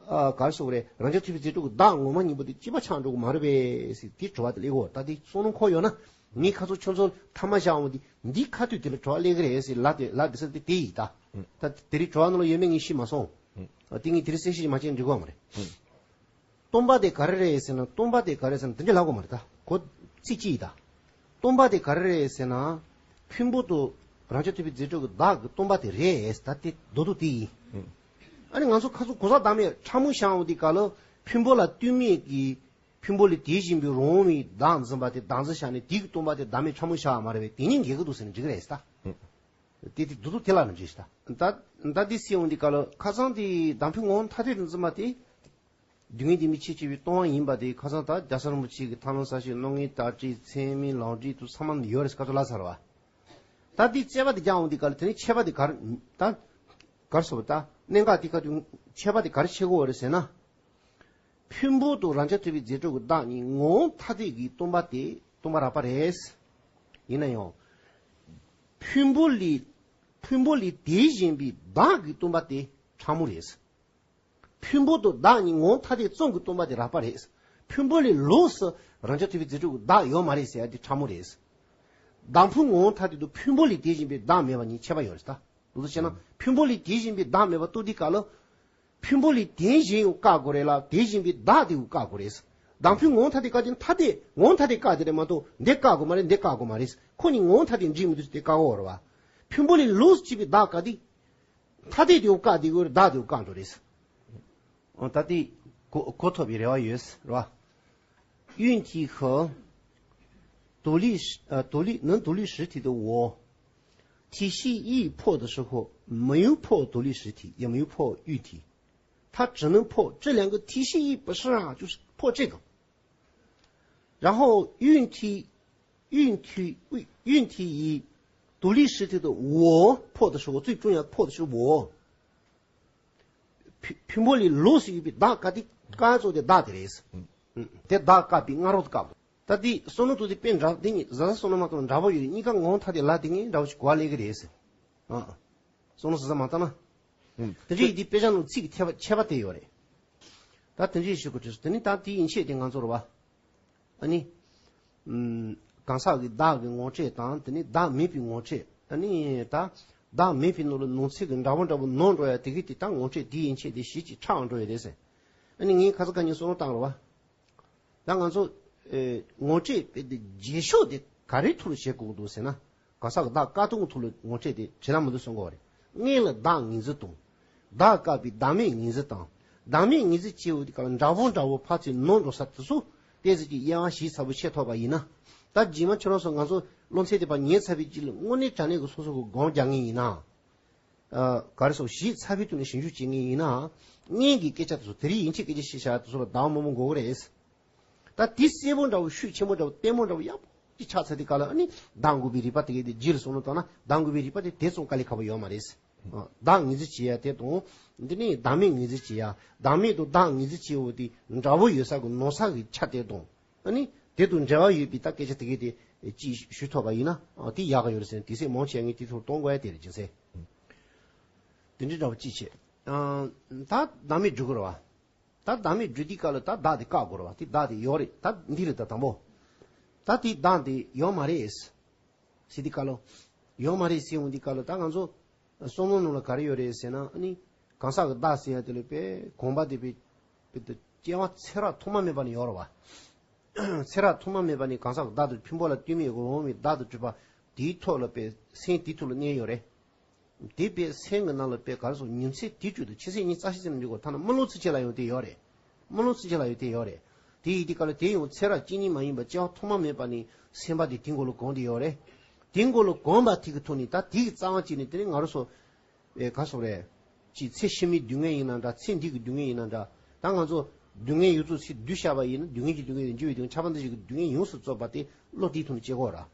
ཨ། ག་རེ་ཟེར་དགོས་རེད། རང་རྐྱ་ཐུབ་པའི་རྫས་གྲོགས་ཀྱི་བདག་ངོ་མ་གཉིས་པོ་དེ་གཅིག་པ་ཆགས་འགྲོ་གི་མ་རེད་པས་ཟེར། དེ་དྲི་བ་དེ་སླེབས་ཀྱི་ཡོད་རེད། ད་དེ་བསམ་བློ་འཁོར་ཡོད་ན། ངས་ཁ་སང་ཁྱོད་ཚོ་མཐའ་མ་བཞག་འོང་དུས་འདི་ཁ་ཐུག་དེ་ལ་དྲི་བ་སླེབས་ཀྱི་རེད་ཟེར་ལབ་དེ་ལབ་དེ་ས་དེ་དེ་ཡིན་ད། ཨུ། ད་དེ་རིང་དྲི་བ་ནང་ལ་ཡོད་མེད་ངས་ཤེས་མ་སོང་། ཨུ། ཨ། དེ་ངས་དེ་རིང་གསལ་བཤད་ཅིག་མ་བྱས་ན་འགྲིག་གི་མ་རེད། ཨུ། སྟོང་པ་དེ་ག་རེ་རེད་ཟེར་ན། སྟོང་པ་དེ་ག་རེ་ཟེར་ན། དེ་འདྲ་ལབ་དགོས་མ་རེད་ད། གོ་ཚིག་གཅིག་ཡིན་ད། སྟོང་པ་དེ་ག་རེ་རེད་ཟེར་ན། ཕུང་པོ་དང་རང་རྐྱ་ཐུབ་པའི་རྫས་གྲོགས་ཀྱི་བདག་གི་སྟོང་པ་དེ་རེད། ད་དེ་རྡོག་རྡོག་དེ་ཡིན། ཨུ། ཨ་ནི་ང་ཚོ་ཁ་སང་གང་ཟག་བདག་མེད་ཕྲ་མོ་བཞག་འོང་དུས་སྐབས་ལ། ཕུང་པོ་ལ་ལྟོས་མེད་ཀྱི། ཕུང་པོ་ལས་འདས་ཞེན་པའི་རང་དབང་བའི་བདག་འཛིན་པ་དེ་བདག་འཛིན་བྱས་ནས་དེ་གི་སྟོང་པ་དེ་བདག་མེད་ཕྲ་མོ་བཞག་ཡོད་མ་རེད་པས། དེ་གཉིས་འགལ་གྱི་འདུག་ཟེར་ནས་འགྲིག་གི་རེད་ད། ཨུ། དེ་དེ་རྡོག་རྡོག་དེ་ལ་ནི་འགྲིག་ད། ད་ད་འདི་ཟེར་ཡོང་དུས་སྐབས་ལ་ཁ་སང་དེ་བདག་ཕུང་ངོ་བོ་ཐ་དད་དུ་འཛིན་པ་དེ། སྡུག་བསྔལ་བདེན་པའི་ཆོས་ཅན་ཞེས་པའི་སྟོང་པ་ཡིན་པ་དེ་ཁ་སང་ད་རྒྱལ་སྲས་རིན་པོ་ཆེ་གི་ཐར་ལམ་གསལ་བྱེད་རྣམ་ངེས་དར་ཊིཀ་ཚད་མའི་ལམ་འབྲས་དེ་ཚང་མ་ཡོད་རེད་ཁ་སང་ལབ་ཚར་བ། ད་འདི་རྩོད་པ་དེ་རྒྱག་འོང་དུས་སྐབས་ལ་དེ་ནི་ཁྱད་པར་དེ་ག་རེ་ད། ག་རེ་ཟེར་བ་ད། གནད་འགག་དེ་ག་དུས་ཁྱད་པར་དེ་ག་རེ་ཕྱེ་དགོས་རེད་ཟེར་ན། ཕུང་པོ་དང་རང་རྐྱ་ཐུབ་པའི་རྫས་གྲོགས་ཀྱི་བདག་གཉིས་ངོ་བོ་ཐ་དད་ཀྱིས་སྟོང་པ་དེ་སྟོང་པ་རགས་པ་རེད། ཡིན་ན་ཡང་། ཕུང་པོ་ལས། ཕུང་པོ་ལས་འདས་ཞེན་པའི་བདག་གིས་སྟོང་པ་དེ་ཕྲ་མོ་རེད། ཕུང་པོ་དང་བདག་གཉིས་ངོ་བོ་ཐ་དད་ཙམ་གྱིས་སྟོང་པ་དེ་རགས་པ་རེད། ཕུང་པོ་ལས་ལོགས་སུ་རང་རྐྱ་ཐུབ་པའི་རྫས་གྲོགས་ཀྱི་བདག་ཡོད་མ་རེད་ཟེར་ཡ་དེ་ཕྲ་མོ་རེད། བདག་ཕུང་ངོ་བོ་ཐ་དད་དང་ཕུང་པོ་ལས་འདས་ཞེན་པའི་བདག་མེད་པ་གཉིས་ཁྱད་པར་ཡོད་རེད་ད། འདུག་སེ་བྱས་ན་ཕུང་པོ་ལས་འདས་ཞེན་པའི་བདག་མེད་པ་རྟོགས་དུས་སྐབས་ལ། ཕུང་པོ་ལས་བརྟེན་ཞེན་ཡང་བཀག་དགོས་རེད་ལ། འདས་ཞེན་པའི་བདག་དེ་ཡང་བཀག་དགོས་རེད། བདག་ཕུང་ངོ་བོ་ཐ་དད་བཀག་དེ་ཐ་དད་ངོ་བོ་ཐ་དད་བཀག་དེ་རེད་མ་གཏོགས་འདི་བཀག་དགོས་མ་རེད། འདི་བཀག་དགོས་མ་རེད། ཁོ་གཉིས་ངོ་བོ་ཐ་དད་འདྲེས་མི་འདུག་ཟེར་དེ་བཀག་དགོས་རེད་བ། ཕུང་པོ་ལས་ལོགས་སུ་སྐྱེས་པའི་བདག་བཀག་དེ། ཐ་དད་དེ་ཡང་བཀག་དེ་ཡང་བདག་དེ་ཡང་བཀག་འགྲོ་རེད། ཨོ། ད་དེ་གོ་གོ་ཐུབ་པའི་རེ་བ་ཡོད་རེད་བ། 运题和独立，呃，独立，能独立实体的我，体系一破的时候，没有破独立实体，也没有破运题，它只能破这两个体系一不是啊，就是破这个。然后运题，运题，运题以独立实体的我破的时候，最重要破的是我。ཕུ་ཕུང་པོ་ལས་ལོགས་སུ་ཡོད་པའི་བདག་དཀར་དེ། དཀར་ཚོགས་དེ་བདག་དེ་རེད། ཨུ། དེ་བདག་དཀར་པོའི་སྔ་རོལ་དུ་བཀག་པ། ད་དེ་བསམ་བློ་གཏོང་དུས་དཔེ་འདྲ་དེ་གཉིས་བཟའ་ཟླ་བསོད་ནམས་མ་གཏོང་འདྲ་པོ་ཡོད་རེད། གཉིས་ཀ་ངོ་མ་ཐ་དད་ལ་དེ་ངས་འདྲ་པོ་ཞིག་གོ་བ་ལེན་གི་རེད་ཟེར། ཨ། བསམ་བློ་ཟབ་ཟབ་མ་བཏང་ན། ཨུ། དེ་འདྲ་ཡིན་དུས་དཔེ་ཆ་ནང་ཚིག་གི་ཁྱད་པར་ཁྱད་པར་དེ་ཡོད་རེད། ད་དེ་འདྲ་ཞིག་གོ་དུས་སུ་དེ་ནི་ད་དེ་ཡན་ཆད་དེ་ང་ཚོར་བ། ཨ་ནི། ཨུམ། གང་ཟག་གི་བདག་གི་ངོ་སྤྲད་དང་དེ་ནི་བདག་མེད་པའི་ངོ་སྤྲད། ཨ་ནི་ད། བདག་མེད་པའི་ནང་ལ་ནང་ཚན་གྱི་འདྲ་པོ་འདྲ་པོ་ནོར་འགྲོ་ཡ་དེ་གི་དེ་ད་ངོ་སྤྲད་དེ་ཡན་ཆད་དེ་གཞི་གཅིག་ཁྲག་འགྲོ་ཡ་རེད་ཟེར། ཨ་ནི་ངས་ཁ་ས་ཁ་ཉིན་བསམ་བློ་བཏང་རོགས་བ། ད་ང་ཚོ། ཨེ། ངོ་སྤྲད་དཔེ་དེ་རྗེས་ཕྱོགས་དེ་ག་རེ་ཐུག་ལ་བྱེད་དགོས་འདུག་ཟེར་ན། གང་ཟག་གི་བདག་དཀར་སྟོང་གི་ཐུག་ལ་ངོ་སྤྲད་དེ་བྱེད་ལ་མི་འདུག་གསུང་གི་ཡོད་རེད། སྔོན་ལ་བདག་ངོས་འཛིན་དང་། བདག་དཀར་པོའི་བདག་མེད་ངོས་འཛིན་དང་། བདག་མེད་ངོས་འཛིན་བྱེད་འོས་དེ་ག་ལ་འདྲ་པོ་འདྲ་པོ་ཕར་ཚུར་ནོར་འགྲོ་ས་དེ་ཚོ། ཏོག་ཙམ་གྱི་དབྱེ་བ་ཞིབ་ཚགས་པོ་ཕྱེ་ཐུབ་པ་ཡིན་ན། ད་རྗེས་མ་ཁྱོད་རང་ཚོ་ང་ཚོ་སློབ་ཚན་དེ་ཕར་ཉན་ཚར་བའི་རྗེས་ལ་དངོས་གནས་དྲང་གནས་ཀྱི་སོ་སོ་གི་སྒོམ་རྒྱག་མཁན་ཡིན་ན། ཨ། ག་རེ་ཟེར་ཞིབ་ཚགས་པོའི་ཐོག་ནས་ཞིབ་འཇུག་བྱེད་མཁན་ཡིན་ན། སྔོན་གྱི་སྐད་ཆ་དེ་ཚོ་དེ་རིང་ཡན་ཆད་སྐད་ཆ་བཤད་བཞག་དེ་ཚོ་ལ་བདག་མེད་མོ་དགོས་ཀྱི་རེད། ད་དེ་གསལ་པོ་འདྲ་བོ་ཤུགས་ཆེན་པོ་འདྲ་བོ་བརྟན་པོ་འདྲ་བོ་ཡག་པོ་ཅིག་ཆགས་ཚར་དུས་སྐབས་ལ་ཨ་ནི་བདག་འགོག་པའི་རིགས་པ་དེ་གའི་དེ་རྗེས་ལ་བསམ་བློ་བཏང་ན་བདག་འགོག་པའི་རིགས་པ་དེ་དེ་ཙམ་དཀའ་ལས་ཁག་པོ་ཡོད་མ་རེད། ཨ། བདག་ངོས་འཛིན་བྱེད་ཡ་དེ་དང་། འདི་ནི་བདག་མེད་ངོས་འཛིན་བྱེད་ཡ། བདག་མེད་དང་བདག་ངོས་འཛིན་བྱེད་འོས་དེ་འདྲ་བོ་ཡོད་ས་གི་ནོར་ས་གི་ཆ་དེ་དང་། ཨ་ནི་དེ་དང་འབྲེལ་བ་ཡོད་པའི་ད་སྐད་ཆ་དེ་གའི་དེ་ཅིག་ཞུ་ཐུབ་པ་ཡིན་ན། ཨ། དེ་ཡག་ག་ཡོད་རེད་ཟེར་ན། དེ་སེ་མང་ཆེ་ངས་དེ་ཚོར་གཏོང་དགོས་ཡ་དེ་རེད་ཅེས་ཟེར། དེ་འདྲའི་འདྲ་བོ་ཅིག་བྱེད། ཨ། ད་བདག་མེད་སྒྲུབ་དགོས་རེད་བ། ད་བདག་མེད་སྒྲུབ་དུས་སྐབས་ལ་ད་བདག་དེ་བཀག་དགོས་རེད་བ། དེ་བདག་དེ་ཡོད་རེད། ད་འདི་རེད། ད་དང་པོ། ད་དེ་བདག་དེ་ཡོད་མ་རེད་ཟེར་དུས་སྐབས་ལ། ཡོད་མ་རེད་ཟེར་འོང་དུས་སྐབས་ལ་ད་ང་ཚོ་བསམ་བློ་ནང་ལ་ག་རེ་ཡོད་རེད་ཟེར་ན། ཨ་ནི་གང་ཟག་གི་བདག་ཟེར་ཡ་དེ་ལ་དཔེ་གོམས་པ་དེ་དཔེ་དཔེ་དེ་སྐྱེ་བ་ཚེ་རབས་ཐོག་མ་མེད་པ་ནས་ཡོད་རེད་བ། ཚེ་རབས་ཐོག་མ་མེད་པ་ནས་གང་ཟག་གི་བདག་ཏུ་ཕུང་པོ་ལ་ལྟོས་མེད་འོག་མིན་བདག་ཏུ་གྲུབ་པ་དེའི་ཐོག་ལ་དཔེ་སེམས་དེའི་ཐོག་ལ་གནས་ཡོད་རེད། དེ་དཔེ་སེམས་ཀྱི་ནང་ལ་དཔེ་ག་རེ་ཟེར་ཉིན་མཚན་དུས་གཅིག་ཏུ་ཆུ་ཚོད་ཉི་ཤུ་རྩ་བཞི་ཙམ་འདུག་གོ། ཐ་ན་རྨི་ལམ་ཚུན་ཆད་ལ་ཡང་དེ་ཡོད་རེད། རྨི་ལམ་ཚུན་ཆད་ལ་ཡང་དེ་ཡོད་རེད། དེ་ཡིན་དུས་སྐབས་ལ་དེ་ཡང་ཚེ་རབས་གཅིག་གཉིས་མ་ཡིན་པར་སྐྱེ་བ་ཐོག་མ་མེད་པ་ནས་སེམས་པ་དེ་དེའི་མགོ་ལ་གོམས་ཏེ་ཡོད་རེད། དེའི་མགོ་ལ་གོམས་པ་དེ་གི་ཐོག་ནས་ད་དེ་གི་རྩ་བ་གཅིག་ནས་དེ་ནས་ང་རང་ཚོ། ཨེ། ག་རེ་ཟེར་རེད། ཅིག་ཚེ་ཕྱི་མའི་སྡུག་བསྔལ་ཡིན་ན་འདྲ། ཚེ་འདི་གི་སྡུག་བསྔལ་ཡིན་ན་འདྲ། ད་ང་ཚོ་སྡུག་བསྔལ་ཡོད་ཚུལ་ཚིག་བསྡུས་བཞག་པ་ཡིན་ན། སྡུག་བསྔལ་གྱི་སྡུག་བསྔལ་དེ་འཇུག་པའི་དོན། ཁྱབ་པ་འདི་བཞིན་གྱི་སྡུག་བསྔལ་ཡོངས་སུ་རྫོགས་པ་དེ་བློ་དེའི་ཐོག་ནས་སྐྱེ་དགོས་ར།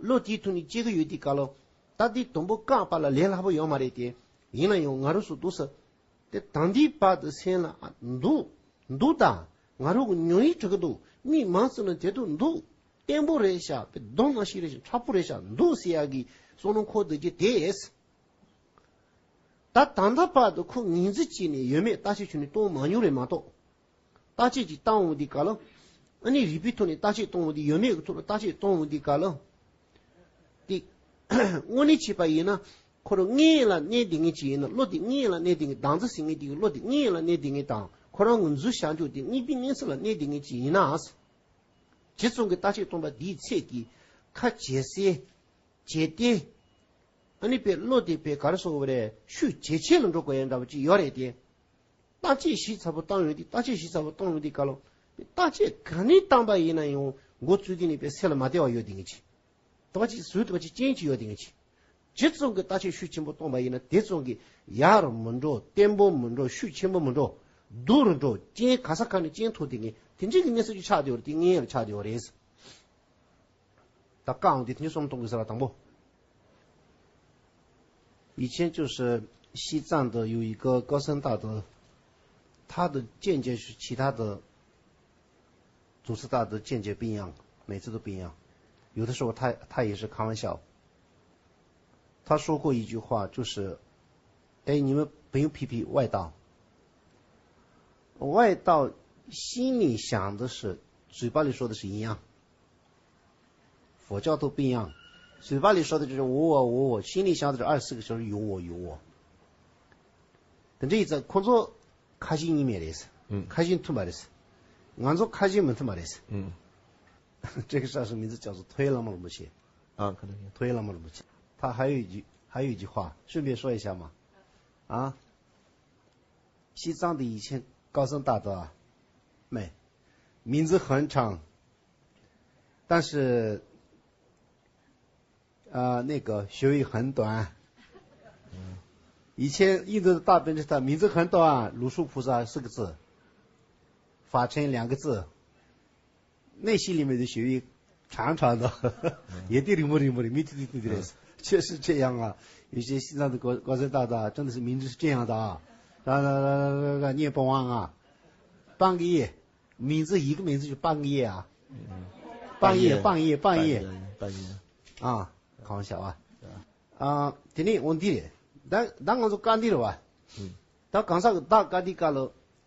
བློ་དེའི་ཐོག་ནས་སྐྱེ་གི་ཡོད་དུས་སྐབས་ལ། ད་དེ་དང་པོ་བཀག་པ་ལ་ལས་སླ་པོ་ཡོད་མ་རེད་དེ། ཡིན་ན་ཡང་ང་རང་ཚོ་འདུག་ས། དེ་ད་ལྟའི་བར་དུ་སེམས་ལ་འདུག་འདུག་ད། ང་རང་གི་མྱོང་ཡིད་འཕྲོག་གི་འདུག་མི་མང་ཙམ་ལ་དེ་དུ་འདུག་བརྟན་པོ་རེད་ཤག་པའི་གདོང་ནང་བཞིན་རེད་ཤག་མཁྲེགས་པོ་རེད་ཤག་འདུག་ཟེར་ཡག་གི་བསམ་བློ་འཁོར་སྡོད་རྒྱུ་དེ། ད་ད་ལྟ་བར་དུ་ཁོ་ངོས་འཛིན་བྱས་ནས་ཡོད་མེད་བརྟག་དཔྱད་བྱས་ནས་གཏོང་མ་མྱོང་རེད་མ་གཏོགས། བརྟག་དཔྱད་ཅིག་བཏང་འོང་དུས་སྐབས་ལ། ཨ་ནི་རིགས་པའི་ཐོག་ནས་བརྟག་དཔྱད་གཏོང་འོང་དུས། ཡོད་མེད་ཀྱི་ཐོག་ལ་བརྟག་དཔྱད་གཏོང་འོང་དུས་སྐབས་ལ། དེ་དངོས་གནས་བྱས་པ་ཡིན་ན། ཁོ་རང་དངོས་ཡོད་ལ་གནས་བསྡད་མཁན་ཅིག་ཡིན་ན། བློ་དེ་དངོས་ཡོད་ལ་གནས་བསྡད་མཁན། བདག་འཛིན་ཟེར་མཁན་དེ་གི་བློ་དེ་དངོས་ཡོད་ལ་གནས་བསྡད་མཁན་དང་། ཁོ་རང་གི་འཛུལ་བཞག་འཇོག་དེ་དངོས་པོའི་གནས་ཚུལ་ལ་གནས་བསྡད་མཁན་ཅིག་ཡིན་ན། ཇི་ཙམ་གྱི་བརྟག་དཔྱད་གཏོང་པ་དེའི་ཚད་ཀྱིས་ཁ་བྱེ་སའི་བྱེ་སྟེ། ཨ་ནི་པའི་བློ་དེ་པའི་ག་རེ་ཟེར་དགོས་རེད། ཤུགས་ཇེ་ཆེ་ལ་འགྲོ་དགོས་ཡ་འདྲ་བོ་ཅིག་ཡོད་རེད་དེ། བརྟག་དཔྱད་ཞིབ་ཚགས་པོ་བཏང་ཡོང་དུས། བརྟག་དཔྱད་ཞིབ་ཚགས་པོ་བཏང་ཡོང་དུས་སྐབས་ལ། བརྟག་དཔྱད་ག་ནས་བཏང་པ་ཡིན་ན་ཡང་མགོ་བཙུགས་དུས་ནས་པའི་སེམས་ལ་མ་བདེ་བ་ཡོད་བསྡད་མཁན་ཅིག་དོགས་པ་ཅིག་བཟོས། དོགས་པ་ཅིག་རྐྱེན་ཅིག་ཡོད་བསྡད་མཁན་ཅིག་ཇི་ཙམ་གྱི་བརྟག་དཔྱད་ཤུགས་ཆེན་པོ་བཏང་པ་ཡིན་ན། དེ་ཙམ་གྱི་ཡག་རུ་མི་འགྲོ། བརྟན་པོ་མི་འགྲོ། ཤུགས་ཆེན་པོ་མི་འགྲོ། སྡུག་རུ་འགྲོ། རྐྱེན་ག་ས་ག་ནས་རྐྱེན་ཐུག་བསྡད་མཁན་དེ་འདྲའི་གི་གནས་ཚུལ་ཅིག་ཆགས་བསྡད་ཡོད་རེད། དེ་དངོས་ཡོད་ལ་ཆགས་བསྡད་ཡོད་རེད། ད་བཀག་འོང་དུས་དེ་ནས་བསམ་བློ་གཏོང་དགོས་ཟེར་བ་དང་པོ། 以前就是西藏的有一个高僧大德，他的见解是其他的祖师大德见解不一样，每次都不一样。有的时候他，他也是开玩笑。他说过一句话，就是，哎，你们不用批评外道，外道心里想的是，嘴巴里说的是一样。 佛教都不一样，嘴巴里说的就是我我我我，心里想的是二十四个小时有我有我。等这一次，ཁོ་ཚོ་ཁ་ཞེ་གཉིས་མེད་རེད། ཁ་ཞེ་མཐུན་པ་རེད། ང་ཚོ་ཁ་ཞེ་མི་མཐུན་པ་རེད། ཨུམ། 这个上师名字叫做推拉木隆布谢。啊，可能有。推拉木隆布谢。他还有一句，还有一句话，顺便说一下嘛。啊，西藏的以前高僧大德啊，没，名字很长，但是 啊，那个学位很短。以前印度的大本师他名字很短，鲁树菩萨四个字，法称两个字，内心里面的学位长长的，也得领悟领悟的，没听听的，确实这样啊。有些西藏的高高僧大德真的是名字是这样的啊。ར་ར་ར་ར་ར་ར་ཉེ་པོ་ཝང་ང་། 半个月། 名字 一个名字就半个月啊。 半个月，半个月，半个月。 半个月。 ཨ། 开玩笑啊། ཨ། དེ་ནས་འོ་འདི་རེད། ད་ད་ང་ཚོ་བཀའ་འདི་རེད་བ། ད་གང་ཟག་གི་བདག་བཀའ་འདི་སྐབས་ལ།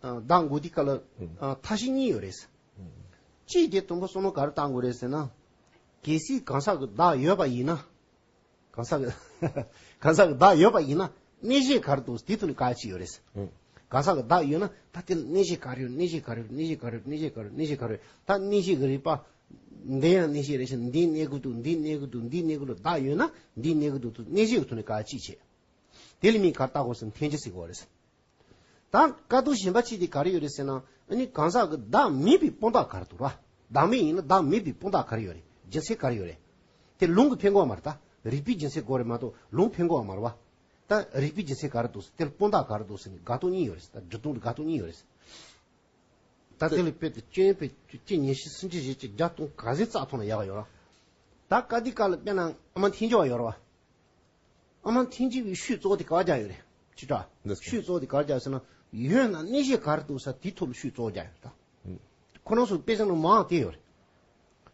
ཨ། བདག་མགོ་འདི་སྐབས་ལ། ཨ། མཐའ་བཞི་གཉིས་ཡོད་རེད། གཅིག་དེ་དང་པོ་བསམ་བློ་ག་རེ་བཏང་དགོས་རེད་ཟེར་ན། གལ་སྲིད་གང་ཟག་གི་བདག་ཡོད་པ་ཡིན་ན། གང་ཟག་གི་གང་ཟག་གི་བདག་ཡོད་པ་ཡིན་ན་གནས་གཞི་ག་རེ་འདུག་དེ་ཐོག་ནས་བཀག་ཅིག་ཡོད་རེད། གང་ཟག་གི་བདག་ཡོད་ན་ད་དེ་ལ་གནས་གཞི་ག་རེ་ཡོད། གནས་གཞི་ག་རེ་ཡོད། གནས་གཞི་ག་རེ་ཡོད། གནས་གཞི་ག་རེ་ཡོད། གནས་གཞི་ག་རེ་ཡོད། གནས་གཞི་ག་རེ་ཡོད། ད་གནས་གཞི་གི་རིགས་པ། འདི་ཡང་གནས་གཞི་རེད་ཤག་འདི་གནས་ཀྱི་འདུག་འདི་གནས་ཀྱི་འདུག་འདི་གནས་ཀྱི་འདུག་བདག་ཡོད་ན་འདི་གནས་ཀྱི་འདུག་འདུག་གནས་གཞི་གི་ཐོག་ནས་བཀག་ཅིག་བྱེད། དེ་ལ་མིང་ག་རེ་བཏགས་དགོས་ཟེར་ན་འཐེན་འཁྱེར་ཟེར་དགོས་རེད། ད་བཀག་རྡོ་གཞན་པ་གཅིག་དེ་ག་རེ་ཡོད་རེད་ཟེར་ན། ཨ་ནི་གང་ཟག་གི་བདག་མེད་པའི་དཔང་རྟགས་ག་རེ་འདུག་ར། བདག་མེད་ཡིན་ན་བདག་མེད་པའི་དཔང་རྟགས་ག་རེ་ཡོད་རེད། རྒྱུ་མཚན་ག་རེ་ཡོད་རེད། དེ་ལུང་གིས་འཕེན་དགོས་མ་རེད་ད། རིགས་པའི་རྒྱུ་མཚན་དགོས་རེད་མ་གཏོགས་ལུང་འཕེན་དགོས་མ་རེད་བ། ད་རིགས་པའི་རྒྱུ་མཚན་ག་རེ་འདུག་ཟེར། དེ་ལ་དཔང་རྟགས་ག་རེ་འདུག་ཟེར་ནས་དགག་རྟགས་གཉིས་ཡོད་རེད། ད་སྒྲུབ་རྟགས་དགག་རྟགས་གཉིས་ཡོད་རེད། ད་དེ་ལ་དཔེ་དེ་སྐྱོན་དཔེ་སྐྱེ་ཉེར་བཞི་སུམ་ཅུ་ཞེ་གཅིག་བརྒྱ་སྟོང་ག་ཚོད་བཙལ་ཐུབ་ན་ཡག་ཡོད་ར། ད་བཀག་རྡོའི་སྐབས་ལ་དཔེར་ན་ཨ་མ་འཐེན་འཁྱེར་བ་ཡོད་ར་བ། ཨ་མ་འཐེན་འཁྱེར་བའི་ཤུལ་གཙོ་བོ་དེ་ག་པར་རྒྱག་ཡོད་རེད། ཅི་ལྟར། ཤུལ་གཙོ་བོ་དེ་ག་པར་རྒྱག་ཟེར་ན། ཡོད་ན་གནས་གཞི་ག་རེ་འདུག་ཟེར་དེའི་ཐོག་ལ་ཤུལ་གཙོ་བོ་རྒྱག་ཡོད་ད། ཁོ་རང་ཚོ་དཔེ་ཆ་ནང་མང་དེ་ཡོད་རེད།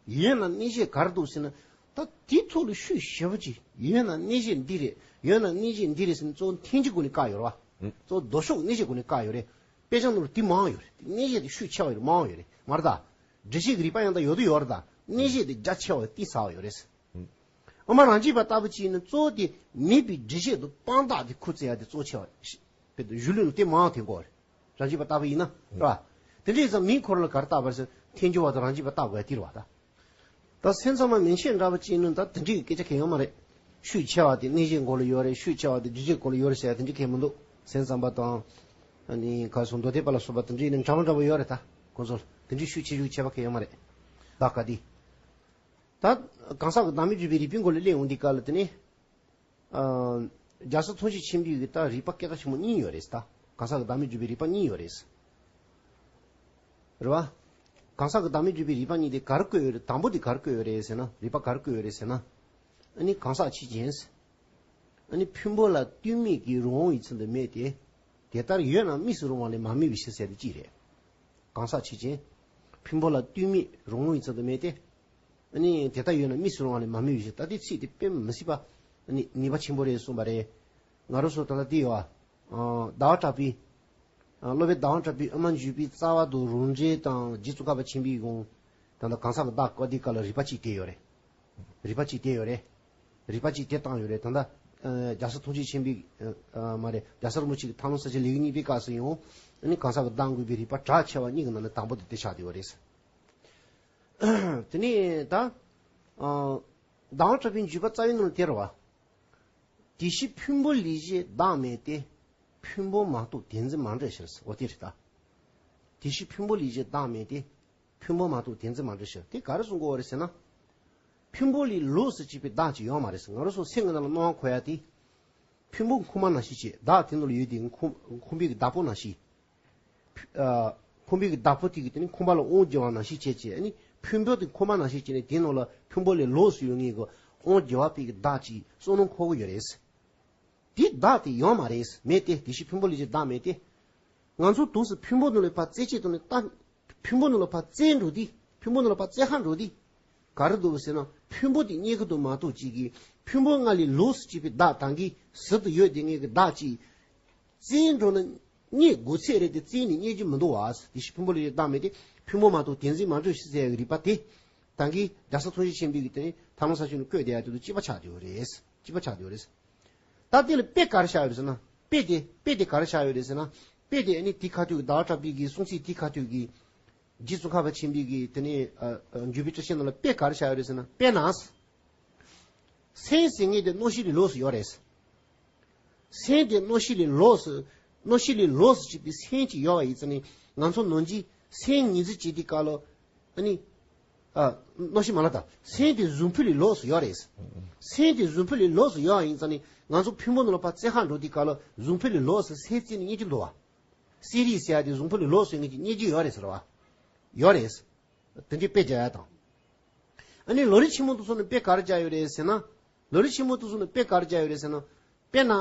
ཡོད་ན་གནས་གཞི་ག་རེ་འདུག་ཟེར་ན། ད་དེའི་ཐོག་ལ་ཤུལ་ཞེ་པོ་ཅིག་ཡོད་ན་གནས་གཞི་འདི་རེད། ཡོད་ན་གནས་གཞི་འདི་རེད་ཟེར་ན་གཙོ་བོ་འཐེན་འཁྱེར་སྒོ་ནས་བཀག་ཡོད་རེད་བ། གཙོ་བོ་ལྡོག་ཕྱོགས་གནས་གཞི་སྒོ་ནས་བཀག་ཡོད་རེད། དཔེ་ཆ་ནང་ལ་དེ་མང་ཡོད་རེད། གནས་གཞི་དེ་ཤུལ་ཆེ་བ་ཡོད་རེད། མང་ཡོད་རེད་མ་རེད་ད། འགྲེལ་བཤད་ཀྱི་རིགས་པ་ཡང་ད་ཡོད་དུ་ཡོད་རེད་ད། གནས་གཞི་དེ་རྒྱ་ཆེ་བ་ཡོད་དེ་ཟ་བ་ཡོད་རེད། ཨ་མ་རང་རྒྱུད་པ་ལྟ་བུ་ཅིག་ནི་གཙོ་བོ་དེ་མེད་པའི་འགྲེལ་བཤད་དུ་དཔང་རྟགས་དེ་ཁུར་བཙལ་ཡ་དེ་གཙོ་ཆེ་བ་ཞིག་བོད་དུ་གཞུང་ལུགས་ནི་དེ་མང་དེ་འགོ་རེད། རང་རྒྱུད་པ་ལྟ་བུ་ཡིན་ན་རེད་བ། དེ་འདྲ་ཡིན་ཙང་མིང་ཁོ་རང་ལ་ག་རེ་བཏགས་པ་རེད་ཟེར་ན་འཐེན་འཁྱེར་བ་དང་རང་རྒྱུད་པ་བཏགས་དགོས་ཡ་དེ་རེད་བ་ད། ད་སེམས་ཙམ་པ་མན་ཆད་འདྲ་བ་ཅིག་ནི་ད་དེ་འདྲའི་སྐད་ཆ་གང་ཡང་ཡོད་མ་རེད། ཤུལ་ཆེ་བ་དེ་གནས་གཞིའི་མགོ་ལ་ཡོད་རེད། ཤུལ་ཆེ་བ་དེ་འགྲེལ་བཤད་མགོ་ལ་ཡོད་རེད་ཟེར་ཡ་དེ་འདྲ་གང་ཡང་མི་འདུག་སེམས་ཙམ་པ་དང་། ཨ་ནི་ག་སོང་མདོ་སྡེ་པ་ལ་སོགས་པ་དེ་འདྲའི་ནི་འདྲ་མི་འདྲ་བ་ཡོད་རེད་ད། ཁོང་ཚོ་དེ་འདྲའི་ཤུལ་ཆེ་ཤུལ་ཆེ་བ་གང་ཡང་ཡོད་མ་རེད། བདག་བཀག་རྡོ། ད་གང་ཟག་གི་བདག་མེད་སྒྲུབ་པའི་རིགས་པའི་མགོ་ལ་སླེབས་ཡོང་དུས་སྐབས་ལ་དེ་ནི། ཨ། རྒྱལ་སྲས་ཐུགས་རྗེ་ཆེན་པོའི་གི་ད་རིགས་པ་སྐད་གྲགས་ཆེན་པོ་གཉིས་ཡོད་རེད་ད། གང་ཟག་གི་བདག་མེད་སྒྲུབ་པའི་རིགས་པ་གཉིས་ཡོད་རེད། རེད་བ། གང་ཟག་གི་བདག་མེད་སྒྲུབ་པའི་རིགས་པ་གཉིས་དེ་ག་རེ་བཀོད་ཡོད་རེད། དང་པོ་དེ་ག་རེ་བཀོད་ཡོད་རེད་ཟེར་ན། རིགས་པ་ག་རེ་བཀོད་ཡོད་རེད་ཟེར་ན། ཨ་ནི་གང་ཟག་ཆོས་ཅན། ཨ་ནི་ཕུང་པོ་ལ་ལྟོས་མེད་ཀྱི་རང་དབང་ཡུལ་ཙམ་དུ་མེད་དེ། དེ་ལྟར་ཡོད་ན་དམིགས་སུ་རུང་བ་ལས་མ་དམིགས་པའི་ཕྱིར་ཟེར་དེ་གཅིག་རེད། གང་ཟག་ཆོས་ཅན། ཕུང་པོ་ལ་ལྟོས་མེད་རང་དབང་ཡུལ་ཙམ་དུ་མེད་དེ། ཨ་ནི་དེ་ལྟར་ཡོད་ན་དམིགས་སུ་རུང་བ་ལས་མ་དམིགས་པའི་ཕྱིར། ད་ལྟའི་ཚིག་དེ་དཔེ་མི་སྲིད་པ། ཨ་ནི་ནུས་པ་ཆེན་པོ་རེད་གསུངས་པ་རེད། ང་རང་ཚོ་ད་ལྟ་འདི་ཡོད་ཨ། ཟླ་བ་གྲགས་པའི། ཨ། སློབ་དཔོན་ཟླ་བ་གྲགས་པའི་དབུ་མ་འཇུག་པའི་རྩ་བ་དང་རང་འགྲེལ་དང་རྗེ་ཙོང་ཁ་པ་ཆེན་པོའི་དགོངས། ད་ལྟ་གང་ཟག་གི་བདག་བཀག་རྡོའི་སྐབས་ལ་རིགས་པ་གཅིག་དེ་ཡོད་རེད། རིགས་པ་གཅིག་དེ་ཡོད་རེད། རིགས་པ་གཅིག་དེ་བཏང་ཡོད་རེད། ད་ལྟ། ཨ། རྒྱལ་སྲས་ཐུགས་རྗེ་ཆེན་པོའི། ཨ། མ་རེད། རྒྱལ་སྲས་རིན་པོ་ཆེ་གི་ཐར་ལམ་གསལ་བྱེད་ལེའུ་གཉིས་པའི་སྐབས་སུ་ཡང་། ཨ་ནི་གང་ཟག་གི་བདག་འགོག་པའི་རིགས་པ་གྲགས་ཆེ་བ་གཉིས་ཀྱི་ནང་ནས་དང་པོ་དེ་དེ་ཆགས་བསྡད་ཡོད་རེད། དེ་ནས་ད། ཨ། ཟླ་བ་གྲགས་པའི་འཇུག་པ་རྩ་བའི་ནང་ལ་དེ་རེད་བ། དེ་ཕྱིར་ཕུང་པོ་ལས་གཞན་བདག་མེད་དེ། ཕུང་པོ་མ་གཏོགས་དེ་འཛིན་མ་འདྲ་ཕྱིར། འོ་དེ་རེད་ད། དེ་ཕྱིར་ཕུང་པོ་ལས་གཞན་བདག་མེད་དེ། ཕུང་པོ་མ་གཏོགས་དེ་འཛིན་མ་འདྲ་ཕྱིར། དེ་ག་རེ་གསུང་གི་ཡོད་རེད་ཟེར་ན། ཕུང་པོ་ལས་ལོགས་སུ་སྐྱེས་པའི་བདག་ཅིག་ཡོད་མ་རེད་ཟེར། ང་རང་ཚོ་སེམས་ཀྱི་ནང་ལ་སྣང་བ་འཁོར་ཡ་དེ། ཕུང་པོ་ཁོག་མ་ནང་བཞིན་བྱས། བདག་དེ་ནང་ལ་ཡོད་དེ་ཁོག་ཁོག་པའི་གི་བདག་པོ་ནང་བཞིན། ཨ། ཁོག་པའི་གི་བདག་པོ་དེ་གིས་དེ་ནི་ཁོག་པ་ལ་དབང་བྱེད་པ་ནང་བཞིན་བྱས་བྱས། ཨ་ནི་ཕུང་པོ་དེ་ཁོག་མ་ནང་བཞིན་བྱས་ནས་དེ་ནང་ལ་ཕུང་པོ་ལས་ལོགས་སུ་ཡོད་མཁན་གྱི་དབང་བྱེད་པ་པའི་གི་བདག་ཅིག་བསམ་བློ་འཁོར་གྱི་ཡོད་རེད། དེ་བདག་དེ་ཡོད་མ་རེད། མེད་དེ། དེ་ཕྱིར་ཕུང་པོ་ལས་གཞན་བདག་མེད་དེ། ང་ཚོ་དུས་སུ་ཕུང་པོ་ནང་ལ་ཕར་རྩེད་ཆས་བཏང་ནས་ལྟ། ཕུང་པོ་ནང་ལ་ཕར་རྩེད་འགྲོ་དུས། ཕུང་པོ་ནང་ལ་ཕར་རྩེད་ཧ་འགྲོ་དུས། ག་རེ་འདུག་ཟེར་ན་ཕུང་པོ་དེ་རྙེད་ཀྱི་འདུག་མ་གཏོགས་ཅིག་གིས་ཕུང་པོ་ལྔ་ལས་ལོགས་སུ་སྐྱེས་པའི་བདག་དང་གི་ཟུར་དུ་ཡོད་དེ་ངེས་ཀྱི་བདག་ཅིག་རྩེད་འགྲོ་ན་རྙེད་དགོས་ཚད་རེད་དེ་རྩེད་ནས་རྙེད་རྒྱུ་མི་འདུག་བ། དེ་ཕྱིར་ཕུང་པོ་ལས་བདག་མེད་དེ། ཕུང་པོ་མ་གཏོགས་དེ་འཛིན་མ་འདྲ་ཕྱིར་ཟེར་ཡག་གི་རིགས་པ་དེ། དང་གི་རྒྱལ་སྲས་ཐུགས་རྗེ་ཆེན་པོའི་གི་དེ་ནི་ཐར་ལམ་གསལ་བྱེད་ནང་བཀོད་བསྡད་ཡ་དེ་དང་གཅིག་པ་ཆགས་བསྡད་ཡོད་རེད། གཅིག་པ་ཆགས་བསྡད་ཡོད་རེད། ད་དེ་ལ་དཔེ་ག་རེ་བཞག་ཡོད་རེད་ཟེར་ན། དཔེ་དེ་དཔེ་དེ་ག་རེ་བཞག་ཡོད་རེད་ཟེར་ན། དཔེ་དེ་ཨ་ནི་དེ་ཁ་ཐུག་གི་ཟླ་བ་གྲགས་པའི་གི་གསུང་ཚིག་དེ་ཁ་ཐུག་གི། རྗེ་ཙོང་ཁ་པ་ཆེན་པོའི་གི་དེ་ནི། ཨ། ཨ། འཇུག་པའི་སྤྲོས་བཤད་ནང་ལ་དཔེ་ག་རེ་བཞག་ཡོད་རེད་ཟེར་ན། དཔེར་ན། སེམས་ཟེར་མཁན་དེ་རྣམ་ཤེས་ལས་ལོགས་སུ་ཡོད་རེད། སེམས་དེ་རྣམ་ཤེས་ལས་ལོགས་སུ། རྣམ་ཤེས་ལས་ལོགས་སུ་སྐྱེས་པའི་སེམས་ཅིག་ཡོད་པ་ཡིན་ཙང་ནི། ང་ཚོ་ནང་བཞིན་སེམས་ཉིད་འཛིན་བྱེད་དུས་སྐབས་ལ། ཨ་ནི། ཨ། རྣམ་ཤེས་མ་ལབ་དང་། སེམས་དེ་གཟུགས་ཕུང་ལས་ལོགས་སུ་ཡོད་རེད། སེམས་དེ་གཟུགས་ཕུང་ལས་ལོགས་སུ་ཡོད་པ་ཡིན་ཙང་ནི། ང་ཚོ་ཕུང་པོ་ནང་ལ་ཕར་རྩེད་ཧ་འགྲོ་དུས་སྐབས་ལ་གཟུགས་ཕུང་ལས་ལོགས་སུ་སེམས་རྩེ་ནས་རྙེད་རྒྱུ་འདུག་བ། གསལ་རིག་ཟེར་ཡ་དེ་གཟུགས་ཕུང་ལས་ལོགས་སུ་ཡོད་མཁན་ཅིག་རྙེད་རྒྱུ་ཡོད་རེད་ཟེར་བ། ཡོད་རེད། དེ་འདྲའི་དཔེ་བརྒྱབ་ཡ་དང་། ཨ་ནི་ལམ་རིམ་ཆེན་མོ་དེ་ཚོ་ནི་དཔེ་ག་རེ་བརྒྱབ་ཡོད་རེད་ཟེར་ན། ལམ་རིམ་ཆེན་མོ་དེ་ཚོ་ནི་དཔེ་ག་རེ་བརྒྱབ་ཡོད་རེད་ཟེར་ན། དཔེར་ན།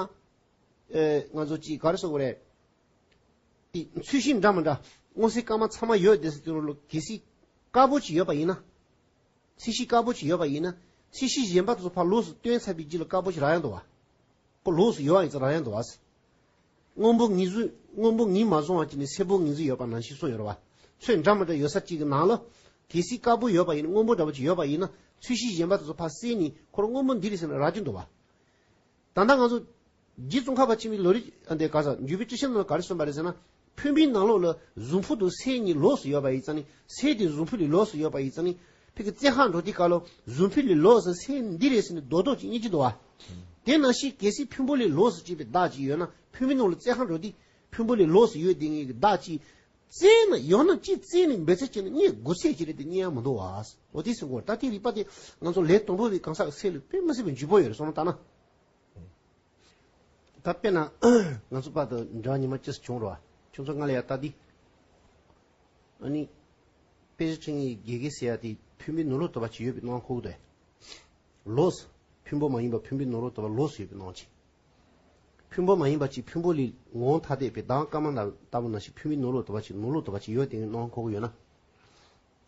ཨེ། ང་ཚོ་ཅིག་ག་རེ་ཟེར་དགོས་རེད། ཚོས་གཞི་འདྲ་མི་འདྲ་མངོན་གསལ་དཀར་དམར་ཚང་མ་ཡོད་དེ་ཟེར་དུས་ལོ། གལ་སྲིད་དཀར་པོ་ཅིག་ཡོད་པ་ཡིན་ན། ཚོས་གཞི་དཀར་པོ་ཅིག་ཡོད་པ་ཡིན་ན། ཚོས་གཞི་གཞན་པ་དེ་ཚོ་ཕར་ལོགས་སུ་བཏོན་ཚར་བའི་རྗེས་ལ་དཀར་པོ་ཞིག་རག་ཡ་འདུག་བ། ཁོ་ལོགས་སུ་ཡོད་པ་ཡིན་ཙང་རག་ཡ་འདུག་བ། སྔོན་པོ་ངོས་བཟུང་། སྔོན་པོ་ངོས་མ་བཟུང་བ་ཅིག་ནས་སེར་པོ་ངོས་བཟུང་ཡོད་པ་ནང་བཞིན་གསུངས་ཡོད་རེད་བ། ཚོས་འདྲ་མི་འདྲ་ཡོད་ས་གཅིག་གི་ནང་ལ། གལ་སྲིད་དཀར་པོ་ཡོད་པ་ཡིན་ན། སྔོན་པོ་འདྲ་པོ་ཅིག་ཡོད་པ་ཡིན་ན། ཚོས་གཞི་གཞན་པ་དེ་ཚོ་ཕར་བསལ་ནས་ཁོ་རང་སྔོན་པོ་འདི་རེད་ཟེར་ནས་རག་གི་འདུག་བ། ད་ལྟ་ང་ཚོ་རྗེ་ཙོང་ཁ་པ་ཆེན་པོའི་ལམ་རིམ་འདི་ག་ས་འཇུག་པའི་སྤྲུལ་བཤད་ནང་ལ་ག་རེ་གསུངས་པ་རེད་ཟེར་ན། ཕུང་པོའི་ནང་ལོགས་ལ་གཟུགས་ཕུང་དང་སེལ་གཉིས་ལོགས་སུ་ཡོད་པ་ཡིན་ཙང་ནི། སེལ་དེ་གཟུགས་ཕུང་ལས་ལོགས་སུ་ཡོད་པ་ཡིན་ཙང་ནི། ཕ་གི་རྩེ་གང་འགྲོ་དུས་སྐབས་ལ་གཟུགས་ཕུང་ལས་ལོགས་སུ་སེལ་འདི་རེད་ཟེར་ནས་རྡོག་རྡོག་ཅིག་རྙེད་ཀྱི་འདུག་བ། དེ་ནང་བཞིན་གལ་སྲིད་ཕུང་པོ་ལས་ལོགས་སུ་སྐྱེས་པའི་བདག་ཅིག་ཡོད་ན། ཕུང་པོའི་ནང་ལ་རྩེ་གང་འགྲོ་དུས་ཕུང་པོ་ལས་ལོགས་སུ་ཡོད་དེ་ངེས་ཀྱི་བདག་ཅིག་བཙལ་ན། ཡང་ན་ཅིག་བཙལ་ནས་འབད་རྩོལ་བྱས་ན་རྙེད་དགོས་ཚད་ཅིག་རེད་དེ། རྙེད་ཡ་མི་འདུག་བ། འོ་དེ་ཟེར་གོ། ད་དེ་རིགས་པ་དེ་ང་ཚོ་ལས་དང་པོ་པའི་གང་ཟག་གི་སེམས་ལ་དཔེ་མི་སྲིད་པའི་འཇུག་པོ་ཡོད་རེད། སོང་ལྟ་ན། ད་དཔེར་ན་ང་ཚོ་བར་དུ་འབྲེལ་བ་ཉི་མ་གཅིག་བྱུང་རོགས། ཁྱོད་ཚོ་ང་ལ་ཡ་ལྟ་དེ། ཨ་ནི། དཔེ་ཆ་ཁྲིད་མཁན་དགེ་རྒན་ཟེར་ཡ་དེ་ཕུང་པོའི་ནང་ལོགས་དུ་བ་ཅིག་ཡོད་པའི་སྣང་ཁུག་དེ། ལོགས་སུ། ཕུང་པོ་མ་ཡིན་པ་ཕུང་པོའི་ནང་ལོགས་དུ་བ་ལོགས་སུ་ཡོད་པའི་སྣང་ཅིག་ཕུང་པོ་མ་ཡིན་པ་ཅིག་ཕུང་པོ་ལས་ངོ་བོ་ཐ་དད་པའི་གདངས་དཀར་དམར་ལྟ་བུ་ནང་བཞིན་ཕུང་པོའི་ནང་ལོགས་དུ་བ་ཅིག་ནང་ལོགས་དུ་བ་ཅིག་ཡོད་དེ་སྣང་ཁུག་ཡོད་ན།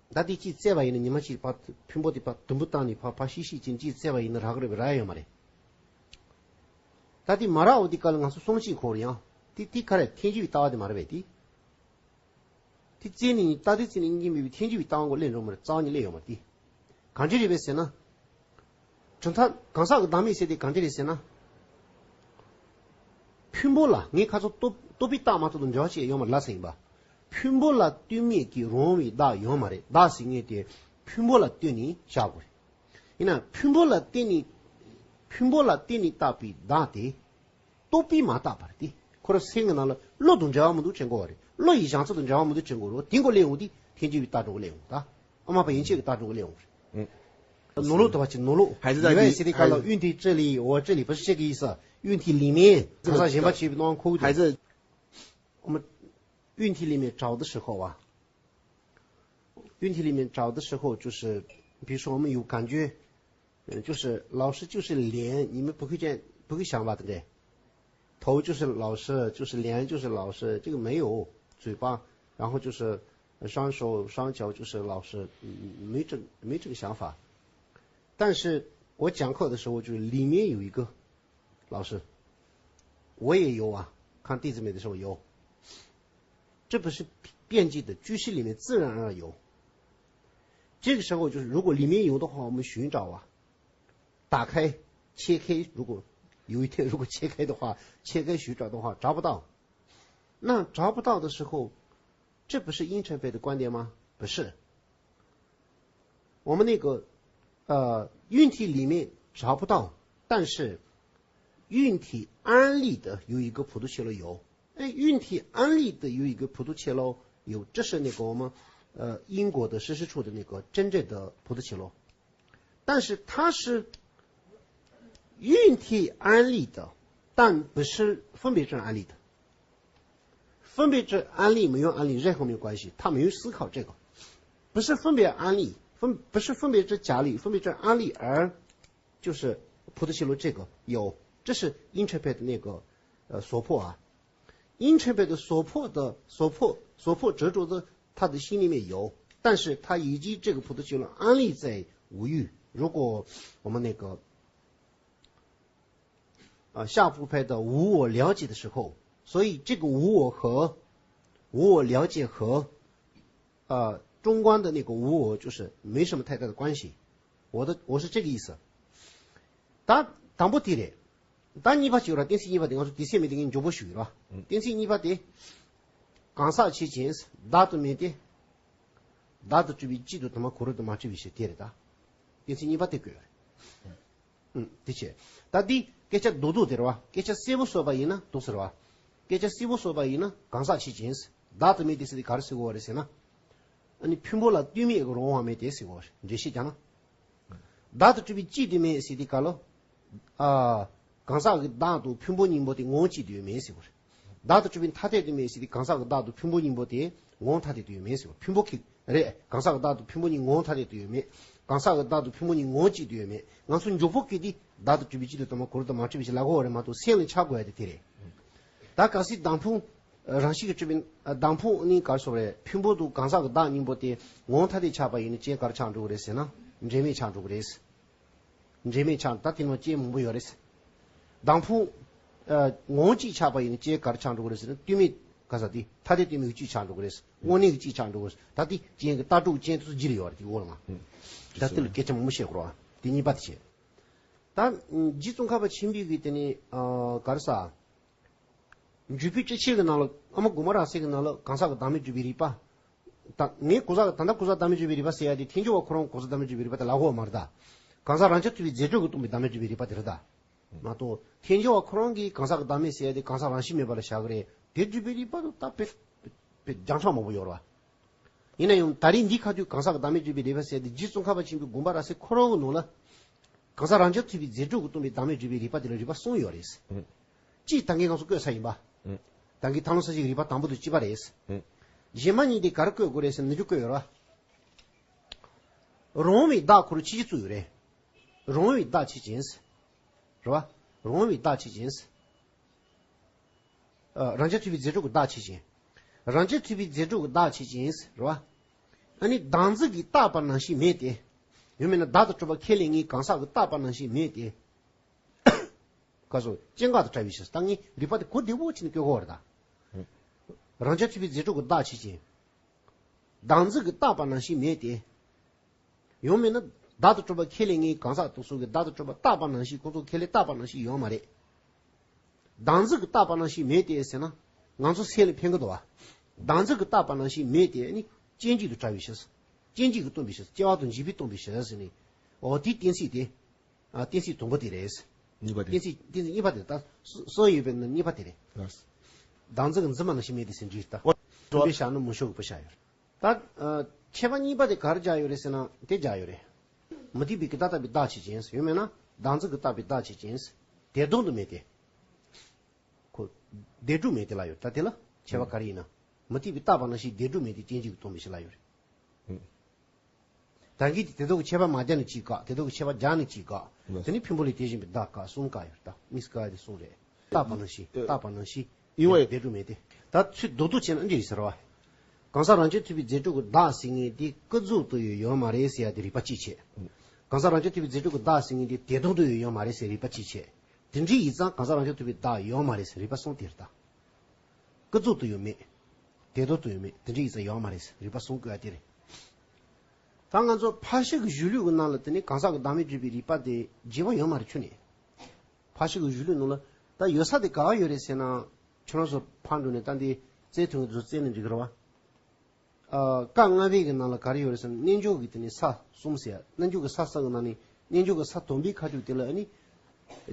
ད་དེ་གཅིག་བཙལ་བ་ཡིན་ན། ཉི་མ་གཅིག་ཕར་ཕུང་པོ་དེ་ཕར་དུམ་བུ་བཏང་ནས་ཕར་ཕར་ཤིག་ཤིག་ཅིག་གཅིག་བཙལ་བ་ཡིན་ན་རག་གི་རེད་པས། རག་ཡ་ཡོད་མ་རེད། ད་དེ་མ་རག་འོ་དེ་ག་ལ་ང་ཚོ་སོང་ཅིག་འཁོར་ཡང་། དེ་དེ་ག་རེ་ཐལ་འགྱུར་བའི་ལྟ་བ་དེ་མ་རེད་པས་དེ། དེ་བཙལ་ནས་ནི་ལྟ་དེ་བཙལ་ནས་རྙེད་མེད་པའི་ཐལ་འགྱུར་བའི་ལྟ་བ་མགོ་ལེན་འགྲོ་མ་རེད། རྩ་བ་ནས་ལེན་ཡོད་མ་རེད་དེ། གང་འདྲ་རེད་པས་ཟེར་ན། གྲུབ་མཐའ་གང་ཟག་གི་བདག་མེད་ཟེར་དེ་གང་འདྲ་རེད་ཟེར་ན། ཕུང་པོ་ལ་ངས་ཁ་སང་རྟོག་རྟོག་པས་བཏགས་མ་ཐག་ཏུ་འབྲེལ་བ་བྱས་ཡོད་མ་རེད་ལབ་ཟིན་པ། ཕུང་པོ་ལ་ལྟོས་མེད་ཀྱིས་རུང་བའི་བདག་ཡོད་མ་རེད། བདག་ཟེར་མཁན་དེ་ཕུང་པོ་ལ་ལྟོས་ནས་བཞག་དགོས་རེད། ཡིན་ན་ཕུང་པོ་ལ་བརྟེན་ནས། ཕུང་པོ་ལ་བརྟེན་ནས་བཏགས་པའི་བདག་དེ། རྟོག་པས་མ་བཏགས་པར་ཏེ། ཁོ་རང་སེམས་ཀྱི་ནང་ལ་བློ་དང་འབྲེལ་བ་མི་འདུག་དྲན་དགོས་པ་རེད། བློ་ཡི་བྱང་ཚད་དང་འབྲེལ་བ་མི་འདུག་དྲན་དགོས་རེད། དེ་མགོ་ལེན་འོང་དུས་ཐལ་འགྱུར་བའི་ལྟ་གྲུབ་ལེན་འོང་ད། ཨ་མ་པ་ཡན་ཆད་ཀྱི་ལྟ་གྲུབ་ལེན་འོང་རེད། ནོར་ལུག་དུ་བ་ཅིག་ནོར་ལུག 孩子在 ཡོད་ཟེར་དེ་ག་ལ་运气这里 我这里 不是这个意思。运气里面 གང་ཟག་གཞན་པ་བྱས་པའི་སྣང་ཁུག་དེ། 孩子 我们运气里面找的时候啊，运气里面找的时候，就是比如说我们有感觉，嗯，就是老师就是脸，你们不会这样，不会想法的嘞。头就是老师，就是脸就是老师，这个没有嘴巴，然后就是双手双脚就是老师，嗯，没这没这个想法。但是我讲课的时候，就是里面有一个老师，我也有啊，看弟子们的时候有，这不是变质的，居士里面自然而然有。这个时候就是如果里面有的话，我们寻找啊，打开、切开，如果有一天如果切开的话，切开寻找的话，找不到。那找不到的时候，这不是应成派的观点吗？不是。我们那个，呃，运体里面找不到，但是运体安立的有一个普度伽罗有。哎，运体安立的有一个普度伽罗有，这是那个我们，呃，因果的实施处的那个真正的普度伽罗。但是它是运体安立的，但不是分别智安立的。分别智安立没有安立任何没有关系，他没有思考这个，不是分别安立，分，不是分别智假立，分别智安立而就是普度伽罗这个有，这是因成派的那个，呃，所破啊。因成派的所破的，所破，所破执着的，他的心里面有，但是他已经这个普度伽罗安立在五欲。如果我们那个，呃，下部派的无我了解的时候，所以这个无我和，无我了解和，呃，中观的那个无我就是没什么太大的关系。我的，我是这个意思。ད་དང་པོ་དེ་རེད། ད་གཉིས་པ་ཅིག་ཡོད་ར། གཏན་ཚིགས་གཉིས་པ་དེ་ང་ཚོ་དེ་སེམས་མི་དེ་ངས་མགྱོགས་པོ་ཞུ་ཡོད་ར། ཨང་། གཏན་ཚིགས་གཉིས་པ་དེ། གང་ཟག་ཆོས་ཅན། བདག་ཏུ་མེད་དེ། བདག་ཏུ་གྲུབ་པའི་གཅིག་ཏུ་དུ་མ་གོ་རུ་དུ་མ་གྲུབ་པའི་ཕྱིར་དེ་རེད་ད། གཏན་ཚིགས་གཉིས་པ་དེ་བཀོད་ཡོད་རེད། ཨང་། དེ་བྱས། ད་འདི་སྐད་ཆ་རྡོག་རྡོག་དེ་རེད་བ། སྐད་ཆ་གསལ་པོ་བཟོས་པ་ཡིན་ན་འདུག་ཟེར་བ། སྐད་ཆ་གསལ་པོ་བཟོས་པ་ཡིན་ན་གང་ཟག་ཆོས་ཅན། བདག་ཏུ་མེད་དེ་ཟེར་དེ་ག་རེ་ཟེར་དགོས་བ་རེད་ཟེར་ན། ཨ་ནི་ཕུང་པོ་ལ་ལྟོས་མེད་ཀྱི་རང་དབང་མེད་དེ་ཟེར་དགོས་བ་རེད། འགྲེལ་བཤད་རྒྱག་ན། བདག་ཏུ་གྲུབ་པའི་གཅིག་ཏུ་མེད་ཟེར་དེ་ག་ལ། ཨ། གང་ཟག་གི་བདག་དང་ཕུང་པོ་གཉིས་པོ་དེ་ངོ་བོ་གཅིག་ཏུ་ཡོད་མེད་ཟེར་བ་རེད། བདག་ཏུ་གྲུབ་པའི་ཐ་དད་དུ་མེད་ཟེར་དེ་གང་ཟག་གི་བདག་དང་ཕུང་པོ་གཉིས་པོ་དེ་ངོ་བོ་ཐ་དད་དུ་ཡོད་མེད་ཟེར་བ། ཕུང་པོ་གཅིག་རེད། གང་ཟག་གི་བདག་དང་ཕུང་པོ་གཉིས་ངོ་བོ་ཐ་དད་དུ་ཡོད་མེད། གང་ཟག་གི་བདག་དང་ཕུང་པོ་གཉིས་ངོ་བོ་གཅིག་ཏུ་ཡོད་མེད། ང་ཚོ་མགྱོགས་པོ་སྐད་དེ་བདག་ཏུ་གྲུབ་པའི་གཅིག་ཏུ་དུ་མ་གོ་རུ་དུ་མ་གྲུབ་པའི་ཕྱིར་ལབ་དགོས་བ་རེད་མ་གཏོགས་སེམས་ལ་འཆར་དགོས་ཡ་དེ་དེ་རེད། ད་གལ་སྲིད་དང་ཕུང་། རང་བཞིན་གྱིས་གྲུབ་པའི་ཨ་དང་ཕུང་ནི་ག་རེ་ཟེར་རེད། ཕུང་པོ་དང་གང་ཟག་གི་བདག་གཉིས་པོ་དེ་ངོ་བོ་ཐ་དད་ཆགས་པ་ཡིན་ན་རྐྱེན་ག་རེ་ཆགས་འགྲོ་གི་རེད་ཟེར་ན། འབྲེལ་མེད་ཆགས་འགྲོ་གི་རེད། འབྲེལ་མེད་ཆགས། ད་དེ་ནང་རྐྱེན་མང་པོ་ཡོད་རེད། དང་ཕུང་ཨ་ངོ་བོ་གཅིག་ཆགས་པ་ཡིན་ན་རྐྱེན་ག་རེ་ཆགས་འགྲོ་གི་རེད་ཟེར་ན། ལྟོས་མེད་ག་ས་དེ་ཐ་དད་ལྟོས་མེད་ཀྱི་གཅིག་ཆགས་འགྲོ་གི་རེད། དངོས་གནས་ཀྱི་གཅིག་ཆགས་འགྲོ་གི་རེད། ད་དེ་རྐྱེན་གྱི་ལྟ་གྲུབ་རྐྱེན་དེ་ཚོ་བརྗེ་རེད་ཡོད་རེད། དེ་འོག་ལ་མ། ད་དེ་ལ་སྐད་ཆ་མང་པོ་བཤད་དགོས་རེད་བ། དེ་གཉིས་པ་དེ་བྱས། ད་རྗེ་ཙོང་ཁ་པ་ཆེན་པོའི་གི་དེ་ནི་ཨ་ག་རེ་ཟ། འཇུག་པའི་སྤྱི་ཆིངས་ཀྱི་ནང་ལ་ཨ་མ་དགོངས་པ་རབ་གསལ་གྱི་ནང་ལ་གང་ཟག་གི་བདག་མེད་སྒྲུབ་པའི་རིགས་པ། ད་ངས་གང་ཟག་ད་ལྟ་གང་ཟག་བདག་མེད་སྒྲུབ་པའི་རིགས་པ་ཟེར་ཡ་དེ་ཐལ་འགྱུར་བ་ཁོ་རང་གང་ཟག་བདག་མེད་སྒྲུབ་པའི་རིགས་པ་དེ་ལབ་ཡོད་མ་རེད་ད། གང་ཟག་རང་རྐྱ་ཐུབ་པའི་རྫས་སྒྲོ་གིས་སྟོང་པའི་བདག་མེད་སྒྲུབ་པའི་རིགས་པ་དེ་རེད་ད། མ་གཏོགས་ཐལ་འགྱུར་བ་ཁོ་རང་གིས་གང་ཟག་གི་བདག་མེད་ཟེར་ཡ་དེ་གང་ཟག་རང་བཞིན་མེད་པ་ལ་བཞག་གི་རེད། དེ་སྒྲུབ་པའི་རིགས་པ་དེ་ད་དཔེ་དཔེ་རྒྱང་གྲགས་མང་པོ་ཡོད་རེད་བ། ཡིན་ན་ཡང་ད་རེས་འདི་ཁ་ཐུག་གང་ཟག་གི་བདག་མེད་སྒྲུབ་པའི་རིགས་པ་ཟེར་ཡ་དེ་རྗེ་ཙོང་ཁ་པ་ཆེན་པོའི་དགོངས་པ་རབ་གསལ་ཁོ་རང་གི་ནང་ལ། གང་ཟག་རང་རྐྱ་ཐུབ་པའི་རྫས་སྒྲོ་གིས་སྟོང་པའི་བདག་མེད་སྒྲུབ་པའི་རིགས་པ་དེ་ལ་རིགས་པ་གསུམ་ཡོད་རེད། ཨང་། གཅིག་ད་གིན་ང་ཚོ་བཀོད་ས་ཡིན་པ། ཨང་། ད་གིན་ཐར་ལམ་ས་བཅད་ཀྱི་རིགས་པ་དང་པོ་དང་གཅིག་པ་རེད། ཨང་། གཞན་མ་གཉིས་དེ་ག་རེ་བཀོད་དགོས་རེད་ཟེར་ན་འདི་བཀོད་ཡོད་རེད་བ། རང་དབང་བའི་བདག་ཁོ་རང་ཕྱིན་ཅི་ལོག་ཡོད་རེད། རང་དབང་བའི་བདག་ཕྱིན་ཅི་ལོག་རེད་བ། རང་དབང་བའི་བདག་ཕྱིན་ཅི་ལོག་ཨ། རང་རྐྱ་ཐུབ་པའི་རྫས་སྒྲོ་གི་བདག་ཕྱིན་ཅི་ལོག་རང་རྐྱ་ཐུབ་པའི་རྫས་སྒྲོ་གི་བདག་ཕྱིན་ཅི་ལོག་རེད་བ། ཨ་ནི་བདག་འཛིན་གྱིས་བཏགས་པ་ནང་བཞིན་མེད་དེ། ཡང་མིན་ན་བདག་ཏུ་གྲུབ་པ་ཁས་ལེན་མཁན་གྱི་གང་ཟག་གིས་བཏགས་པ་ནང་བཞིན་མེད་དེ། ག་སོ་སྐྱེ་འགག་དང་བྲལ་བའི་ཕྱིར། ད་ངས་རིགས་པ་དེ་གོ་བདེ་པོ་བྱས་ནས་བཀོད་དགོས་པ་རེད་ད། རང་རྐྱ་ཐུབ་པའི་རྫས་སྒྲོ་གི་བདག་ཕྱིན་ཅི་ལོག་བདག་འཛིན་གྱིས་བཏགས་པ་ནང་བཞིན་མེད་དེ། ཡང་མིན་ན་བདག་ཏུ་གྲུབ་པ་ཁས་ལེན་མཁན་གྱི་གང་ཟག་དེ་ཚོ་གིས་བདག་ཏུ་གྲུབ་པ་བཏགས་པ་ནང་བཞིན་ཁོ་ཚོ་ཁས་ལེན་བཏགས་པ་ནང་བཞིན་ཡོད་མ་རེད། བདག་འཛིན་གྱིས་བཏགས་པ་ནང་བཞིན་མེད་དེ་ཟེར་ན། ང་ཚོ་སེམས་ལ་ཕན་གྱི་འདུག་བ། བདག་འཛིན་གྱིས་བཏགས་པ་ནང་བཞིན་མེད་དེ་ནི་སྐྱེ་འཇིག་ཏུ་བྲལ་བའི་ཕྱིར། སྐྱེ་འཇིག་གིས་སྟོང་པའི་ཕྱིར། སྐྱེ་བ་དང་འཇིག་པས་སྟོང་པའི་ཕྱིར་ཟེར་ནས། འོ་དེའི་གཏན་ཚིགས་དེ། ཨ། གཏན་ཚིགས་དང་པོ་དེ་རེད། གཉིས་པ་དེ། གཏན་ཚིགས་གཏན་ཚིགས་གཉིས་པ་དེ་ད་གསུ་གསུམ་ཡོད་པའི་ནང་གཉིས་པ་དེ་རེད། ལགས། བདག་འཛིན་གྱིས་འཛིན་པ་ནང་བཞིན་མེད་དེ་ཟེར་འདྲི་ད། འོ། མཐུན་པའི་ཞར་ན་མུ་ཞོག་གི་བུ་ཞ་ཡོད། ད། ཨ། ཁྱད་པར་གཉིས་པ་དེ་ག་རེ་སྦྱར་ཡོད་རེད་ཟེར་ན་དེ་སྦྱར་ཡོད་རེད། མུ་སྟེགས་པའི་གིས་བདག་བཏགས་པའི་བདག་ཕྱིན་ཅི་ལོག་ཡང་མིན་ན་བདག་འཛིན་གྱིས་བཏགས་པའི་བདག་ཕྱིན་ཅི་ལོག་དེ་སྟོང་དུ་མེད་དེ། ཁོ། བདེན་གྲུབ་མེད་དེ་ལབ་ཡོད། ད་དེ་ལ་ཁྱད་པར་ག་རེ་ཡིན་ན། མུ་སྟེགས་པའི་བཏགས་པ་ནང་བཞིན་བདེན་གྲུབ་མེད་དེ་སྐྱེ་འཇིག་གིས་སྟོང་པའི་ཕྱིར་ལབ་ཡོད་རེད། ད་གིན་དེ་དག་གི་ཁྱད་པར་མ་སྦྱར་ནས་གཅིག་བཀག་དེ་དག་གི་ཁྱད་པར་སྦྱར་ནས་གཅིག་བཀག་དེ་ནི་ཕུང་པོ་ལས་དེ་བཞིན་པའི་བདག་བཀག་གསུམ་བཀག་ཡོད་ད། དམིགས་བཀག་དེ་གསུམ་རེད། བཏགས་པ་ནང་བཞིན་ཨེ། བཏགས་པ་ནང་བཞིན་ཡིན་བ་ཡིན་བདེན་གྲུབ་མེད་དེ། ད་ཚུར་རྡོག་རྡོག་བྱས་ན་འདི་རེད་ཟེར་བ། གང་ཟག་རང་རྐྱ་ཐུབ་པའི་རྫས་སྒྲོ་གི་བདག་ཟེར་མཁན་དེ་ཀུན་རྫོབ་ཏུ་ཡང་ཡོད་མ་རེད་ཟེར་ཡ་དེ་རིགས་པ་གཅིག་བྱས། གང་ཟག་རང་རྐྱ་ཐུབ་པའི་རྫས་སྒྲོ་གི་བདག་ཟེར་མཁན་དེ་དོན་དམ་དུ་ཡང་ཡོད་མ་རེད་ཟེར་རིགས་པ་གཅིག་བྱས། དེ་འདྲ་ཡིན་ཙང་གང་ཟག་རང་རྐྱ་ཐུབ་པའི་བདག་ཡོད་མ་རེད་ཟེར་རིགས་པ་གསུམ་དེ་རེད་ད། ཀུན་རྫོབ་ཏུ་ཡང་མེད། དོན་དམ་དུ་ཡང་མེད། དེ་འདྲ་ཡིན་ཙང་ཡོད་མ་རེད་ཟེར་རིགས་པ་གསུམ་བཀོད་ཡ་དེ་རེད། ད་ང་ཚོ་ཕར་ཕྱིན་གྱི་གཞི་ལུགས་ཀྱི་ནང་ལ་དེ་ནི་གང་ཟག་གི་བདག་མེད་སྒྲུབ་པའི་རིགས་པ་དེ་རྒྱས་པ་ཡོད་མ་རེད་ཁྱོན་ནས། ཕར་ཕྱིན་གྱི་གཞི་ལུགས་ནང་ལ་ད་ཡོད་ས་དེ་ག་བ་ཡོད་རེད་ཟེར་ན། ཁྱོད་རང་ཚོ་ཕར་འགྲོ་ནས་ད་འདི་རྩེ་ཐོན་གྱི་མཛོད་རྩེ་ནས་འགྲིག་གི་རེད་བ། ཨ། བཀའ་ལྔ་པའི་གི་ནང་ལ་ག་རེ་ཡོད་རེད་ཟེར་ན། རྣལ་འབྱོར་གྱི་དེ་ནི་ས་གསུམ་ཟེར་ཡ། རྣལ་འབྱོར་གྱི་ས་གསུམ་གྱི་ནང་ནས་རྣལ་འབྱོར་གྱི་ས་དང་པོའི་ཁ་ཐུག་དེ་ལ་ཨ་ནི།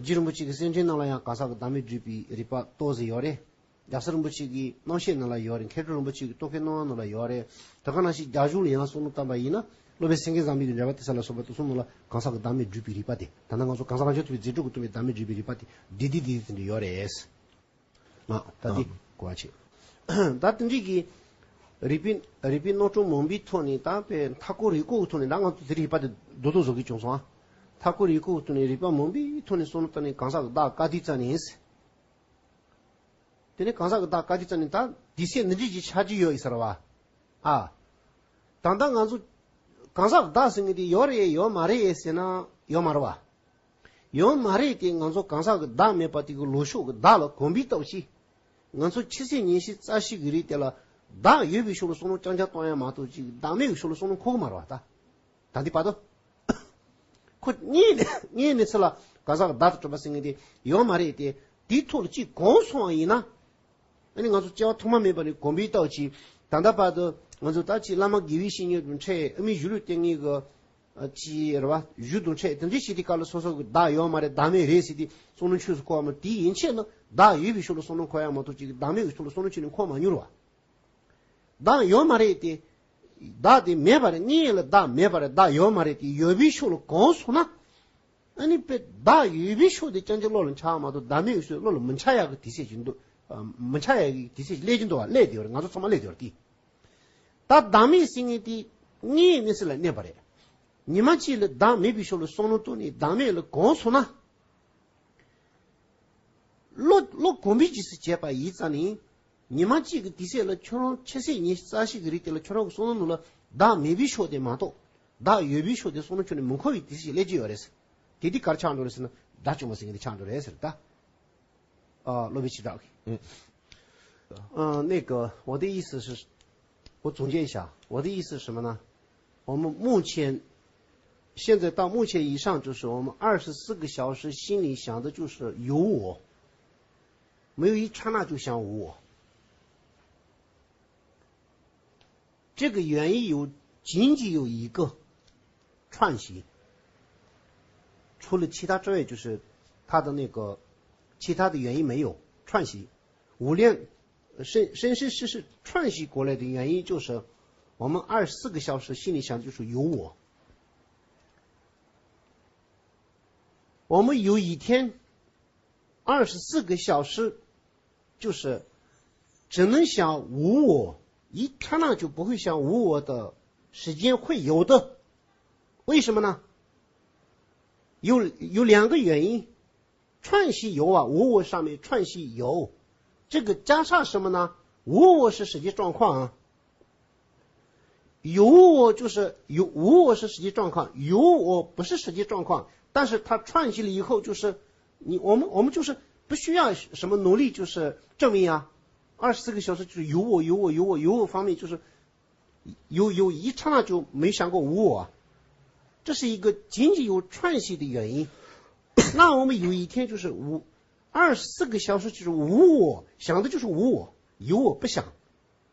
རྗེ་རིན་པོ་ཆེ་གི་སེམས་འགྲེལ་ནང་ལ་ཡང་གང་ཟག་གི་བདག་མེད་སྒྲུབ་པའི་རིགས་པ་ཏོག་ཙམ་ཡོད་རེད། རྒྱལ་སྲས་རིན་པོ་ཆེ་གི་རྣམ་བཤད་ནང་ལ་ཡོད་རེད། མཁས་གྲུབ་རིན་པོ་ཆེ་གི་རྟོག་གེའི་སྣང་བ་ནང་ལ་ཡོད་རེད། དེ་ག་ནང་བཞིན་རྒྱ་གཞུང་ལ་ཡང་བསམ་བློ་བཏང་པ་ཡིན་ན། སློབ་དཔོན་སེང་གེ་བཟང་པོའི་གི་འགྲེལ་པ་ཏེ་ས་ལ་སོགས་པ་དེ་གསུམ་ནང་ལ་གང་ཟག་གི་བདག་མེད་སྒྲུབ་པའི་རིགས་པ་དེ། ད་ལྟ་ང་ཚོ་གང་ཟག་རང་རྐྱ་ཐུབ་པའི་རྫས་སྒྲོ་གིས་སྟོང་པའི་བདག་མེད་སྒྲུབ་པའི་རིགས་པ་དེ་འདི་འདི་འདི་འདི་འདི་ཡོད་རེད། ཨ། ད་འདི་ཨ་གོ་བ་ཆེ། ད་དེ་འདྲའི་གི་རིགས་པའི་རིགས་པའི་རྣམ་གྲངས་མང་པོའི་ཐོག་ནས། ད་དཔེ་མཐའ་འཁོར་རིགས་སྐོར་གྱི་ཐོག་ནས། ད་ང་ཚོ་དེ་རིགས་པ་དེ་རྡོག་རྡོག་བཟོ་གི་བྱུང་སོང་ཨ། མཐའ་འཁོར་རིགས་སྐོར་གྱི་ཐོག་ནས་རིགས་པ་མང་པོའི་ཐོག་ནས་བསམ་བློ་བཏང་ནས་གང་ཟག་གི་བདག་བཀག་དུས་ཙམ་ནས། དེ་ནས་གང་ཟག་གི་བདག་བཀག་དུས་ཙམ་ནས་ད་དེ་ཚེ་འདི་འདྲའི་ཅིག་ཆགས་ཀྱི་ཡོད་ཡིན་ཟེར་བ། ཨ། ད་ལྟ་ང་ཚོ་གང་ཟག་གི་བདག་ཟེར་མཁན་དེ་ཡོད་རེད་ཡོད་མ་རེད་ཟེར་ན་ཡོད་མ་རེད་བ། ཡོད་མ་རེད་དེ། ང་ཚོ་གང་ཟག་གི་བདག་མེད་པ་དེ་གི་ལུགས་ཕྱོགས་ཀྱི་བདག་ལ་གོམས་པའི་སྟབས་ཀྱིས། ང་ཚོ་ཕྱི་གསལ་ཉན་གསལ་རྩ་ཤེ་གི་རིགས་དེ་ལ་བདག་ཡོད་པའི་ཕྱོགས་ལ་བསམ་བློ་རྐྱང་རྐྱང་གཏོང་ཡ་མ་གཏོགས་ཅིག་བདག་མེད་ཀྱི་ཕྱོགས་ལ་བསམ་བློ་འཁོར་གི་མ་རེད་བ་ད། ད་འདི་བར་དུ། ཁོ་དངོས་གནས་དངོས་གནས་ཚུལ་ལ་གང་ཟག་གི་བདག་ཏུ་གྲུབ་པ་ཟེར་མཁན་དེ་ཡོད་མ་རེད་དེ། དེའི་ཐོག་ལ་ཅིག་གོམས་སོང་བ་ཡིན་ན། ཨ་ནི་ང་ཚོ་སྐྱེ་བ་ཐོག་མ་མེད་པ་ནས་གོམས་པའི་སྟབས་ཀྱིས། ད་ལྟ་བར་དུ་ང་ཚོ་ད་ཅིག་བླ་མ་དགེ་བའི་བཤེས་གཉེན་དང་འཕྲད། ཨ་མའི་གཞུང་ལུགས་བསྟེན་མཁན་གྱི་ཨ་ཅིག་རེད་བ། གཞུང་དང་འཕྲད། དེ་འདྲ་བྱེད་དུས་སྐབས་ལ་སོ་སོ་གི་བདག་ཡོད་མ་རེད། བདག་མེད་རེད་ཟེར་དུས་བསམ་བློ་ཆོས་སུ་འཁོར་བ་མ། དེའི་ཡན་ཆད་ནི་བདག་ཡོད་པའི་ཕྱོགས་ལ་བསམ་བློ་འཁོར་ཡ་མ་གཏོགས་ཅིག་བདག་མེད་ཀྱི་ཕྱོགས་ལ་བསམ་བློ་ཁྱོན་ནས་འཁོར་མ་མྱོང་རེད་བ། བདག་ཡོད་མ་རེད་དེ། བདག་དེ་མེད་པ་རེད། དངོས་ཡོད་ལ་བདག་མེད་པ་རེད། བདག་ཡོད་མ་རེད་དེ། ཡོད་པའི་ཕྱོགས་ལ་གོམས་སོང་ན། ཨ་ནི་དཔེ་བདག་ཡོད་པའི་ཕྱོགས་དེ་རྐྱང་རྐྱང་བློ་ལ་འཆར་བ་མ་གཏོགས། བདག་མེད་ཀྱི་ཕྱོགས་བློ་ལ་མི་འཆར་ཡག་གི་དུས་ཚོད་ཅིག་འདུག་ཨ། མི་འཆར་ཡག་གི་དུས་ཚོད་ཅིག་སླེབས་ཀྱི་འདུག་བ། སླེབས་བསྡད་ཡོད་རེད། ང་ཚོ་ཚང་མ་སླེབས་བསྡད་ཡོད་རེད་དེ། ད་བདག་མེད་ཟེར་མཁན་དེ་དངོས་ཡོད་གནས་ཚུལ་ལ་གནས་པ་རེད། ཉི་མ་གཅིག་ལ་བདག་མེད་པའི་ཕྱོགས་ལ་བསམ་བློ་གཏོང་ནས་བདག་མེད་ལ་གོམས་སོང་ན། བློ་བློ་གོམས་པའི་རྗེས་སུ་བྱས་པ་ཡིན་ཙང་ནི། ཉི་མ་གཅིག་གི་དུས་ཚོད་ལ་ཁྱོད་རང་ཆུ་ཚོད་ཉི་ཤུ་རྩ་བཞི་གི་རིང་དེ་ལ་ཁྱོད་རང་གི་བསམ་བློ་ནང་ལ་བདག་མེད་པའི་ཕྱོགས་དེ་མ་གཏོགས་བདག་ཡོད་པའི་ཕྱོགས་དེ་བསམ་བློ་ཁྱོན་ནས་མི་འཁོར་བའི་དུས་ཚོད་སླེབས་ཀྱི་ཡོད་རེད། དེ་དུས་ག་རེ་ཆགས་འགྲོ་རེད་ཟེར་ན་དགྲ་བཅོམ་པ་ཟེར་མཁན་དེ་ཆགས་འགྲོ་རེད་ཟེར་ད། ཨ། སློབ་དཔོན་ཁྱེད་དྲག་གི། 嗯。 ཨ། 那个，我的意思是，我总结一下，我的意思是什么呢？我们目前，现在到目前以上，就是我们二十四个小时心里想的就是有我，没有一刹那就想无我。这个原因有，仅仅有一个，串习。除了其他之外，就是他的那个其他的原因没有，串习。无论生，生生世世串习过来的原因，就是我们二十四个小时心里想就是有我。我们有一天二十四个小时，就是只能想无我，一刹那就不会想无我的时间会有的。为什么呢？有，有两个原因。串习有啊，无我上面串习有，这个加上什么呢？无我是实际状况啊。有我就是有，无我是实际状况，有我不是实际状况，但是它串起了以后，就是你，我们，我们就是不需要什么努力，就是证明啊。二十四个小时就是有我，有我，有我，有我方面就是有，有一刹那就没想过无我啊。这是一个仅仅有串习的原因。那我们有一天就是无，二十四个小时就是无我，想的就是无我，有我不想。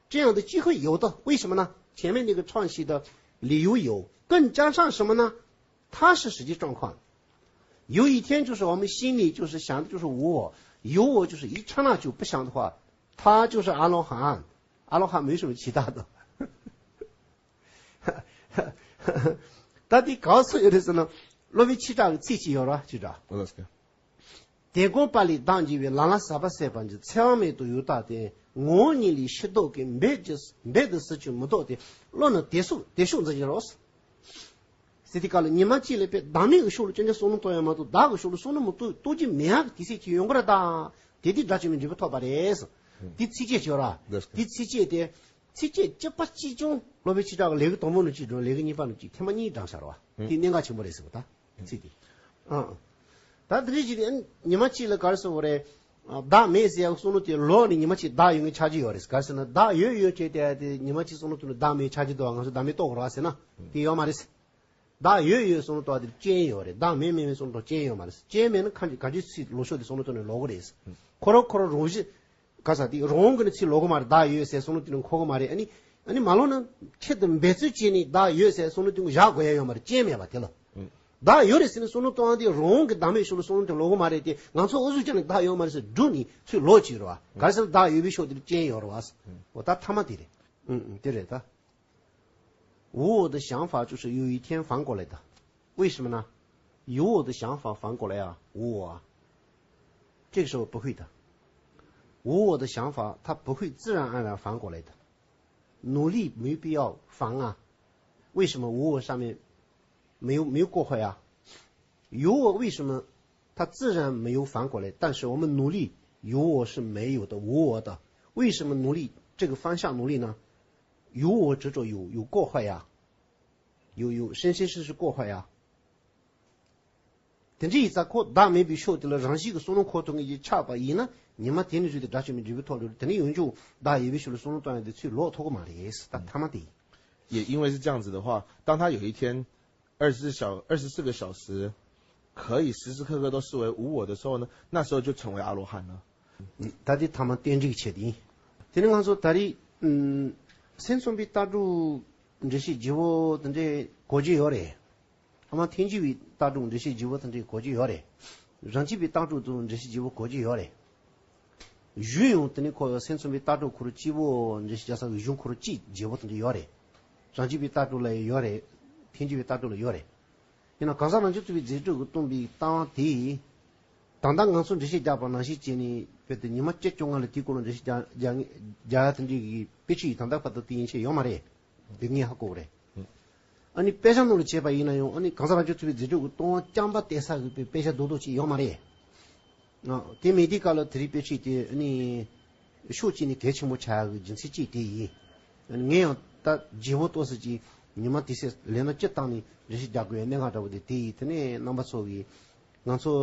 这样的机会有的，为什么呢？前面那个串习的理由有，更加上什么呢？它是实际状况。有一天就是我们心里就是想的就是无我，有我就是一刹那就不想的话，它就是阿罗汉。阿罗汉没什么其他的。 ད་དེ་ག་སུ་ཡོད་རེད་ཟེར་ན། སློབ་དཔོན་ཁྱེད་དྲག་གི་ཚིག་ཅིག་ཡོད་ར། ཁྱེད་དྲག་ཨོ་ལགས་སོ། དེ་དགོངས་པ་ལས་བདག་འཇིགས་པའི། ལ་ལ་ཟག་པ་ཟད་པར་འགྱུར། འཚེ་བ་མེད་དུ་ཡུལ་དག་སྟེ། ངོ་བོ་ཉིད་ལས་ཕྱིར་ལྡོག་གི། འབད་ཀྱི་འབད་དུ་ཟིལ་གྱིས་མི་ལྡོག་སྟེ། བློ་ནི་བདེ་སོགས་བདེ་ཕྱོགས་འཛིན་གྱི་རོ། ཟེར་དེ་ག་ལ་ཉི་མ་གཅིག་ལ་དཔེ་བདག་མེད་ཀྱི་ཕྱོགས་ལ་ཅི་འདྲ་བསམ་བློ་གཏོང་ཡ་མ་གཏོགས་བདག་གི་ཕྱོགས་ལ་བསམ་བློ་མི་གཏོང་གཏོང་རྒྱུ་མེད་ཡག་གི་དུས་ཚོད་ཅིག་ཡོང་གི་རེད་ད། དེ་དུས་དགྲ་བཅོམ་པའི་འབྲས་བུ་ཐོབ་པ་རེད། དེ་ཚིགས་བཅད་ཅིག་ཡོད་ར། དེ་ཚིགས་བཅད་དེ། ཚིགས་བཅད་གཅིག་པ་གཅིག་རྐྱང་སློབ་དཔོན་ཁྱེད་དྲག་གི་ལེའུ་དང་པོ་ནང་གཅིག་བསྒྲིལ། ལེའུ་གཉིས་པ་ནང་གཅིག་ཐེངས་མ་གཉིས་བགྲངས་བཞག་ར་བ། དེ་གནད་འགག་ཆེན་པོ་རེད་ཟེར་བ་ད། ཚིག་དེ། ཨང་། ད་དེ་རིགས་ཀྱི་ཉི་མ་གཅིག་ལ་ག་རེ་ཟེར་བ་རེད། བདག་མེད་ཟེར་ཡག་བསམ་བློ་དེ་ལོག་ནས་ཉི་མ་གཅིག་བདག་ཡོད་ངེས་ཆགས་ཀྱི་ཡོད་རེད། ག་རེ་ཟེར་ན་བདག་ཡོད་ཡོད་བྱས་ཏེ་དེ་ཉི་མ་གཅིག་བསམ་བློ་ཐོན་ནས་བདག་མེད་ཆགས་ཀྱི་འདུག་ང་ཚོ་བདག་མེད་རྟོགས་དགོས་རེད་བ་ཟེར་ན། དེ་ཡོད་མ་རེད། བདག་ཡོད་ཡོད་བསམ་བློ་གཏོང་བ་དེ་རྐྱེན་ཡོད་རེད། བདག་མེད་མེད་མེད་བསམ་བློ་གཏོང་རྐྱེན་ཡོད་མ་རེད། རྐྱེན་མེད་ན་གང་གི་ག་ཅི་ཚིག་ལོག་ཕྱོགས་དེ་བསམ་བློ་གཏོང་ནས་ལོག་གི་རེད། ཁོ་རང་ཁོ་རང་རང་བཞིན། ག་ས་དེ་རང་གི་ནི་ཚིག་ལོག་གི་མ་རེད། བདག་ཡོད་ཟེར་བསམ་བློ་གཏོང་ནས་འཁོར་གི་མ་རེད། ཨ་ནི་ཨ་ནི་མ་ལོག་ན་ཁྱེད་དུ་འབད་རྩོལ་བྱས་ནས་བདག་ཡོད་ཟེར་བསམ་བློ་གཏོང་གི་བཞག་དགོས་ཡ་ཡོད་མ་རེད། རྐྱེན་མེད་པ་དེ་ལ། བདག་ཡོད་རེད་ཟེར་ནས་བསམ་བློ་གཏོང་བ་དེ་རང་གི་བདག་མེད་ཕྱོགས་ལ་བསམ་བློ་གཏོང་ནས་ལོག་གི་མ་རེད་དེ། ང་ཚོ་ཨུ་ཚུགས་བྱས་ནས་བདག་ཡོད་མ་རེད་ཟེར་སྒྲུག་ནས་ཚུར་ལོག་བྱས་རེད་བ། ག་རེ་ཟེར་ན་བདག་ཡོད་པའི་ཕྱོགས་དེ་ལ་རྐྱེན་ཡོད་རེད་བ། འོ་ད་ཐ་མ་དེ་རེད། ཨུ་ཨུ་དེ་རེད་ད། 无我的想法就是有一天反过来的。为什么呢？有我的想法反过来啊，无我啊。这个时候不会的。无我的想法，它不会自然而然反过来的。努力没必要烦啊。为什么无我上面没有，没有过坏啊？有我为什么它自然没有反过来？但是我们努力，有我是没有的，无我的。为什么努力这个方向努力呢？ 有我执着有，有过坏呀，有，有生生世世过坏呀。དེ་འདྲ་ཡིན་ཙང་ཁོ་བདག་མེད་པའི་ཕྱོགས་དེ་ལ་རང་བཞིན་གྱི་བསམ་བློ་འཁོར་ཐུབ་མཁན་ཅིག་ཆགས་པ་ཡིན་ན། ཉི་མ་དེ་ནས་བཟུང་སྟེ་དགྲ་བཅོམ་པའི་འབྲས་བུ་ཐོབ་འགྲོ་རེད། དེ་ནས་ཡོང་རྒྱུ་བདག་ཡོད་པའི་ཕྱོགས་ལ་བསམ་བློ་གཏོང་ཡ་དེ་ཚུར་ལོག་ཐུབ་ཀྱི་མ་རེད། ད་ཐ་མ་དེ་ཡིན། 也因为是这样子的话，当他有一天二十四小，二十四个小时可以时时刻刻都视为无我的时候呢，那时候就成为阿罗汉了。 ད་དེ་ཐ་མ་ཏན་ཏིག་བྱས་ཏེ་ཡིན། དེ་ནི་ང་ཚོ་ད་རེས་ཨུམ་སེམས་ཙམ་པའི་ལྟ་གྲུབ་འགྲེལ་བཤད་བརྗེ་པོ་དེ་འདྲའི་གོ་རྒྱུ་ཡོད་རེད། ཨ་མ་ཐལ་འགྱུར་བའི་ལྟ་གྲུབ་འགྲེལ་བཤད་བརྗེ་པོ་དེ་འདྲའི་གོ་རྒྱུ་ཡོད་རེད། རང་རྒྱུད་པའི་ལྟ་གྲུབ་དང་འགྲེལ་བཤད་བརྗེ་པོ་གོ་རྒྱུ་ཡོད་རེད། གཞུང་ཡང་དེ་ནི་ཁོ་སེམས་ཙམ་པའི་ལྟ་གྲུབ་ཁོ་རང་གཅིག་པོ་འགྲེལ་བཤད་རྒྱག་ས་གི་གཞུང་ཁོ་རང་གཅིག་བརྗེ་པོ་དེ་འདྲ་ཡོད་རེད། རང་རྒྱུད་པའི་ལྟ་གྲུབ་ལ་ཡང་ཡོད་རེད། ཐལ་འགྱུར་བའི་ལྟ་གྲུབ་ལ་ཡོད་རེད། ཡིན་ན་གང་ཟག་རང་བྱུང་ཐུབ་པའི་རྫས་གྲུབ་ཀྱིས་སྟོན་པའི་ལྟ་བ་དེ། ད་ལྟ་ང་ཚོ་འགྲེལ་བཤད་རྒྱག་པ་ནང་བཞིན་བྱས་ནས་བོད་དུ་ཉི་མ་བཅུ་བཅོ་ལྔ་ལ་དེའི་སྐོར་ལ་འགྲེལ་བཤད་རྒྱག་རྒྱག་རྒྱག་ཡ་དེ་འདྲའི་གི་དཔེ་ཁྲིད་ད་ལྟ་བར་དུ་དེ་ཡན་ཆད་ཡོད་མ་རེད། དེ་ངས་ཧ་གོ་གི་རེད། ཨ་ནི་དཔེ་ཆ་ནང་ལ་བྱས་པ་ཡིན་ན་ཡང་ཨ་ནི་གང་ཟག་རང་བྱུང་ཐུབ་པའི་རྫས་གྲུབ་ཀྱིས་སྟོན་པ་རྐྱང་པ་བསྟན་ས་གི་དཔེ་དཔེ་ཆ་རྡོག་རྡོག་ཅིག་ཡོད་མ་རེད། ཨ། དེ་མེད་དུས་སྐབས་ལ་དེ་རིང་དཔེ་ཁྲིད་དེ་ཨ་ནི། ཕྱོགས་གཅིག་ནས་གལ་ཆེན་པོ་ཆགས་ཡག་གི་རྒྱུ་མཚན་གཅིག་དེ་ཡིན། ངས་ཡང་ད་བརྗེ་བོ་ཏོག་ཙམ་ཅིག་ཉི་མ་དེ་ཚོ་ལས་སྣ་སྤྱི་བཏང་ནས་འགྲེལ་བཤད་རྒྱག་དགོས་ཡ་གནད་འགག་འདྲ་བོ་དེ་དེ་ཡིན། དེ་ནས་རྣམ་པ་ཚོ་གིས་ང་ཚོ་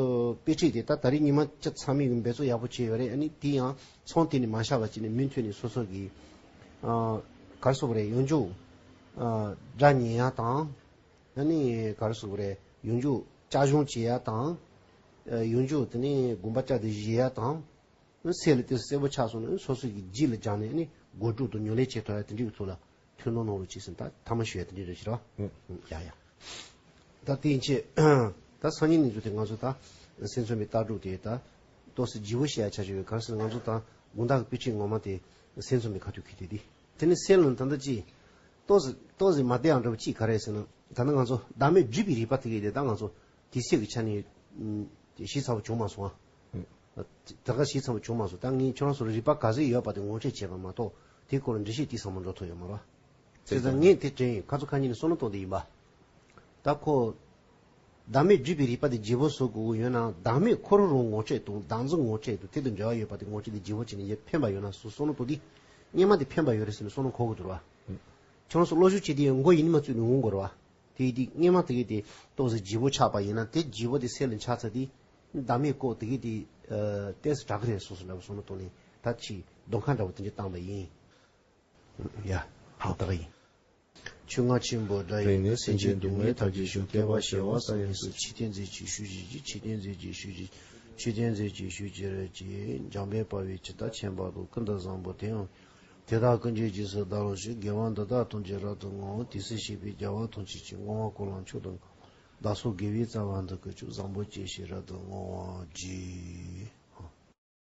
དཔེ་ཁྲིད་དེ་ད་ད་རེས་ཉི་མ་བཅུ་ཚང་མའི་འབད་རྩོལ་ཡག་པོ་བྱས་ཡོད་རེད། ཨ་ནི་དེ་ཡང་ཚོང་དེ་ནས་མ་བཞག་པ་བྱས་ནས་མུ་མཐུད་ནས་སོ་སོ་གི་ཨ་ག་རེ་ཟེར་དགོས་རེད། ཡོང་རྒྱུ་ཨ་སྒྲ་ཉན་ཡ་དང་། ཨ་ནི་ག་རེ་ཟེར་དགོས་རེད། ཡོང་རྒྱུ་བཅའ་གཞུང་བྱེད་ཡ་དང་། ཨ་ཡོང་རྒྱུ་དེ་ནས་དགོན་པ་བཅའ་དེ་བཞེས་ཡ་དང་། སེལ་ལ་དེ་གསལ་པོ་ཆགས་སོང་ན་སོ་སོ་གི་རྗེས་ལ་སྦྱངས་ནས་ནི་འགོ་འཛུགས་དང་ཉམས་ལེན་བྱེད་ཐུབ་ཡ་དེ་འདྲའི་གི་ཐོག་ལ་ཐུགས་སྣང་གནང་རོགས་གྱིས་ཟེར། ད་ཐ་མ་ཞུ་ཡ་དེ་འདྲའི་རེད་ཤག་ར། ཡ་ཡ། ད་དེ་ཡིན་ཆེད་ད་སང་ཉིན་གནས་ཚུལ་དེ་ང་ཚོ་ད་སེམས་ཚོམ་པའི་ལྟ་གྲུབ་དེ་ད་ཏོག་ཙམ་བརྗེ་བོ་བྱེད་ཡ་ཆ་ཞིག་ཡོད། ག་རེ་ཟེར་ན་ང་ཚོ་ད་དགོང་དག་གི་དཔེ་ཁྲིད་ངོ་མ་དེ་སེམས་ཚོམ་པའི་ཁ་ཐུག་གི་དེ་དེ་དེ་ནི་སེལ་ལ་ད་ལྟ་ཅི་ཏོག་ཙམ་ཏོག་ཙམ་མ་བདེ་ཡང་འདྲ་བོ་ཅིག་ག་རེ་ཟེར་ན། ད་ནི་ང་ཚོ་བདག་མེད་སྒྲུབ་པའི་རིགས་པ་དེ་གའི་དེ་ད་ང་ཚོ་དེ་སེལ་གི་ཆ་ནས་ཞིབ་ཚགས་པོ་བྱུང་མ་སོང་ཨ། ད་ག་ཞིབ་ཚགས་པོ་བྱུང་མ་སོང་། ད་ངས་ཁྱོད་རང་ཚོར་རིགས་པ་ག་ཚོད་ཡོད་པ་དེ་ངོ་སྤྲོད་བྱས་པ་མ་གཏོགས་དེའི་སྐོར་ལ་འགྲེལ་བཤད་དེ་ཚང་མ་འགྲོ་ཐུབ་ཡོད་མ་རེད། བྱས་ཙང་ངས་དེ་དྲན་ཡིན། ཁ་ཚོ་ཁ་ཉིན་ནས་བསམ་བློ་གཏོང་དེ་ཡིན་པ། ད་ཁོ་བདག་མེད་སྒྲུབ་པའི་རིགས་པ་དེ་བརྗེ་བོ་བཟོ་དགོས་ཀྱི་ཡོད་ན་བདག་མེད་ཁོ་རང་རང་ངོ་སྤྲོད་དང་བདག་འཛིན་ངོ་སྤྲོད་དང་དེ་དང་འབྲེལ་བ་ཡོད་པ་དེ་ངོ་སྤྲོད་དེ་བརྗེ་བོ་བྱས་ནས་ཡར་འཕེན་པ་ཡོད་ན་སོ་བསམ་བློ་གཏོང་དེ་སྔོན་མ་དེ་འཕེན་པ་ཡོད་རེད་ཟེར་ནས་བསམ་བློ་འཁོར་གི་འདུག་ར། ཁྱོད་རང་ཚོ་བློ་ཞུགས་བྱེད་དུས་མགོ་ཡིན་ནི་མ་བཙུགས་ནས་འོང་དགོས་རེད་བ། དེ་དེ་སྔོན་མ་དེ་གའི་དེ་ཏོག་ཙམ་བརྗེ་བོ་ཆགས་པ་ཡིན་ན་དེ་བརྗེ་བོ་དེ་སེལ་ལ་ཆགས་ཚར་དེ་བདག་མེད་ཀོ་དེ་གའི་དེ་ཏོག་ཙམ་དྲག་གི་རེད་སོ་སོ་འདྲ་བོ་བསམ་བློ་གཏོང་ནས་ད་ཅིག་གདོང་ཁ་འདྲ་བོ་དེ་འདྲ་བཏང་པ་ཡིན། ཡ། ཧང་ཏག་ཡིན། ཆོས་རྔ་ཆེན་པོ་སྒྲ་ཡིས་ནི། སེམས་ཅན་སྡུག་བསྔལ་མཐར་གྱིས་ཕྱུང་། བསྐལ་པ་བྱེ་བ་གསུམ་ཡོངས་སུ་གཅིག། ཆོས་སྟོན་མཛད་ཅིང་ཞུ་བྱེད་ཅིང་། ཆོས་སྟོན་མཛད་ཅིང་ཞུ་བྱེད་ཅིང་། ཆོས་སྟོན་མཛད་ཅིང་ཞུ་བྱེད་ཅིང་། འཇམ་དཔལ་དཔའ་བོས་ཇི་ལྟར་མཁྱེན་པ་དང་། ཀུན་ཏུ་བཟང་པོ་དེ་ཡང་དེ་དག་ཀུན་གྱི་རྗེས་སུ་བདག་སློབ་ཅིང་། དགེ་བ་འདི་དག་ཐམས་ཅད་རབ་ཏུ་བསྔོ་བ། དེ་སྲིད་གཤེགས་པས་རྒྱལ་བ་ཐམས་ཅད་ཀྱིས། བསྔོ་བ་ཀུན་ལ་མཆོག་ཏུ་བསྔོ་བ། བདག་སོགས་དགེ་བའི་རྩ་བ་འདི་ཀུན་ཀྱང་། བཟང་པོ་སྤྱོད་ཕྱིར་རབ་ཏུ་བསྔོ་བར་བགྱི།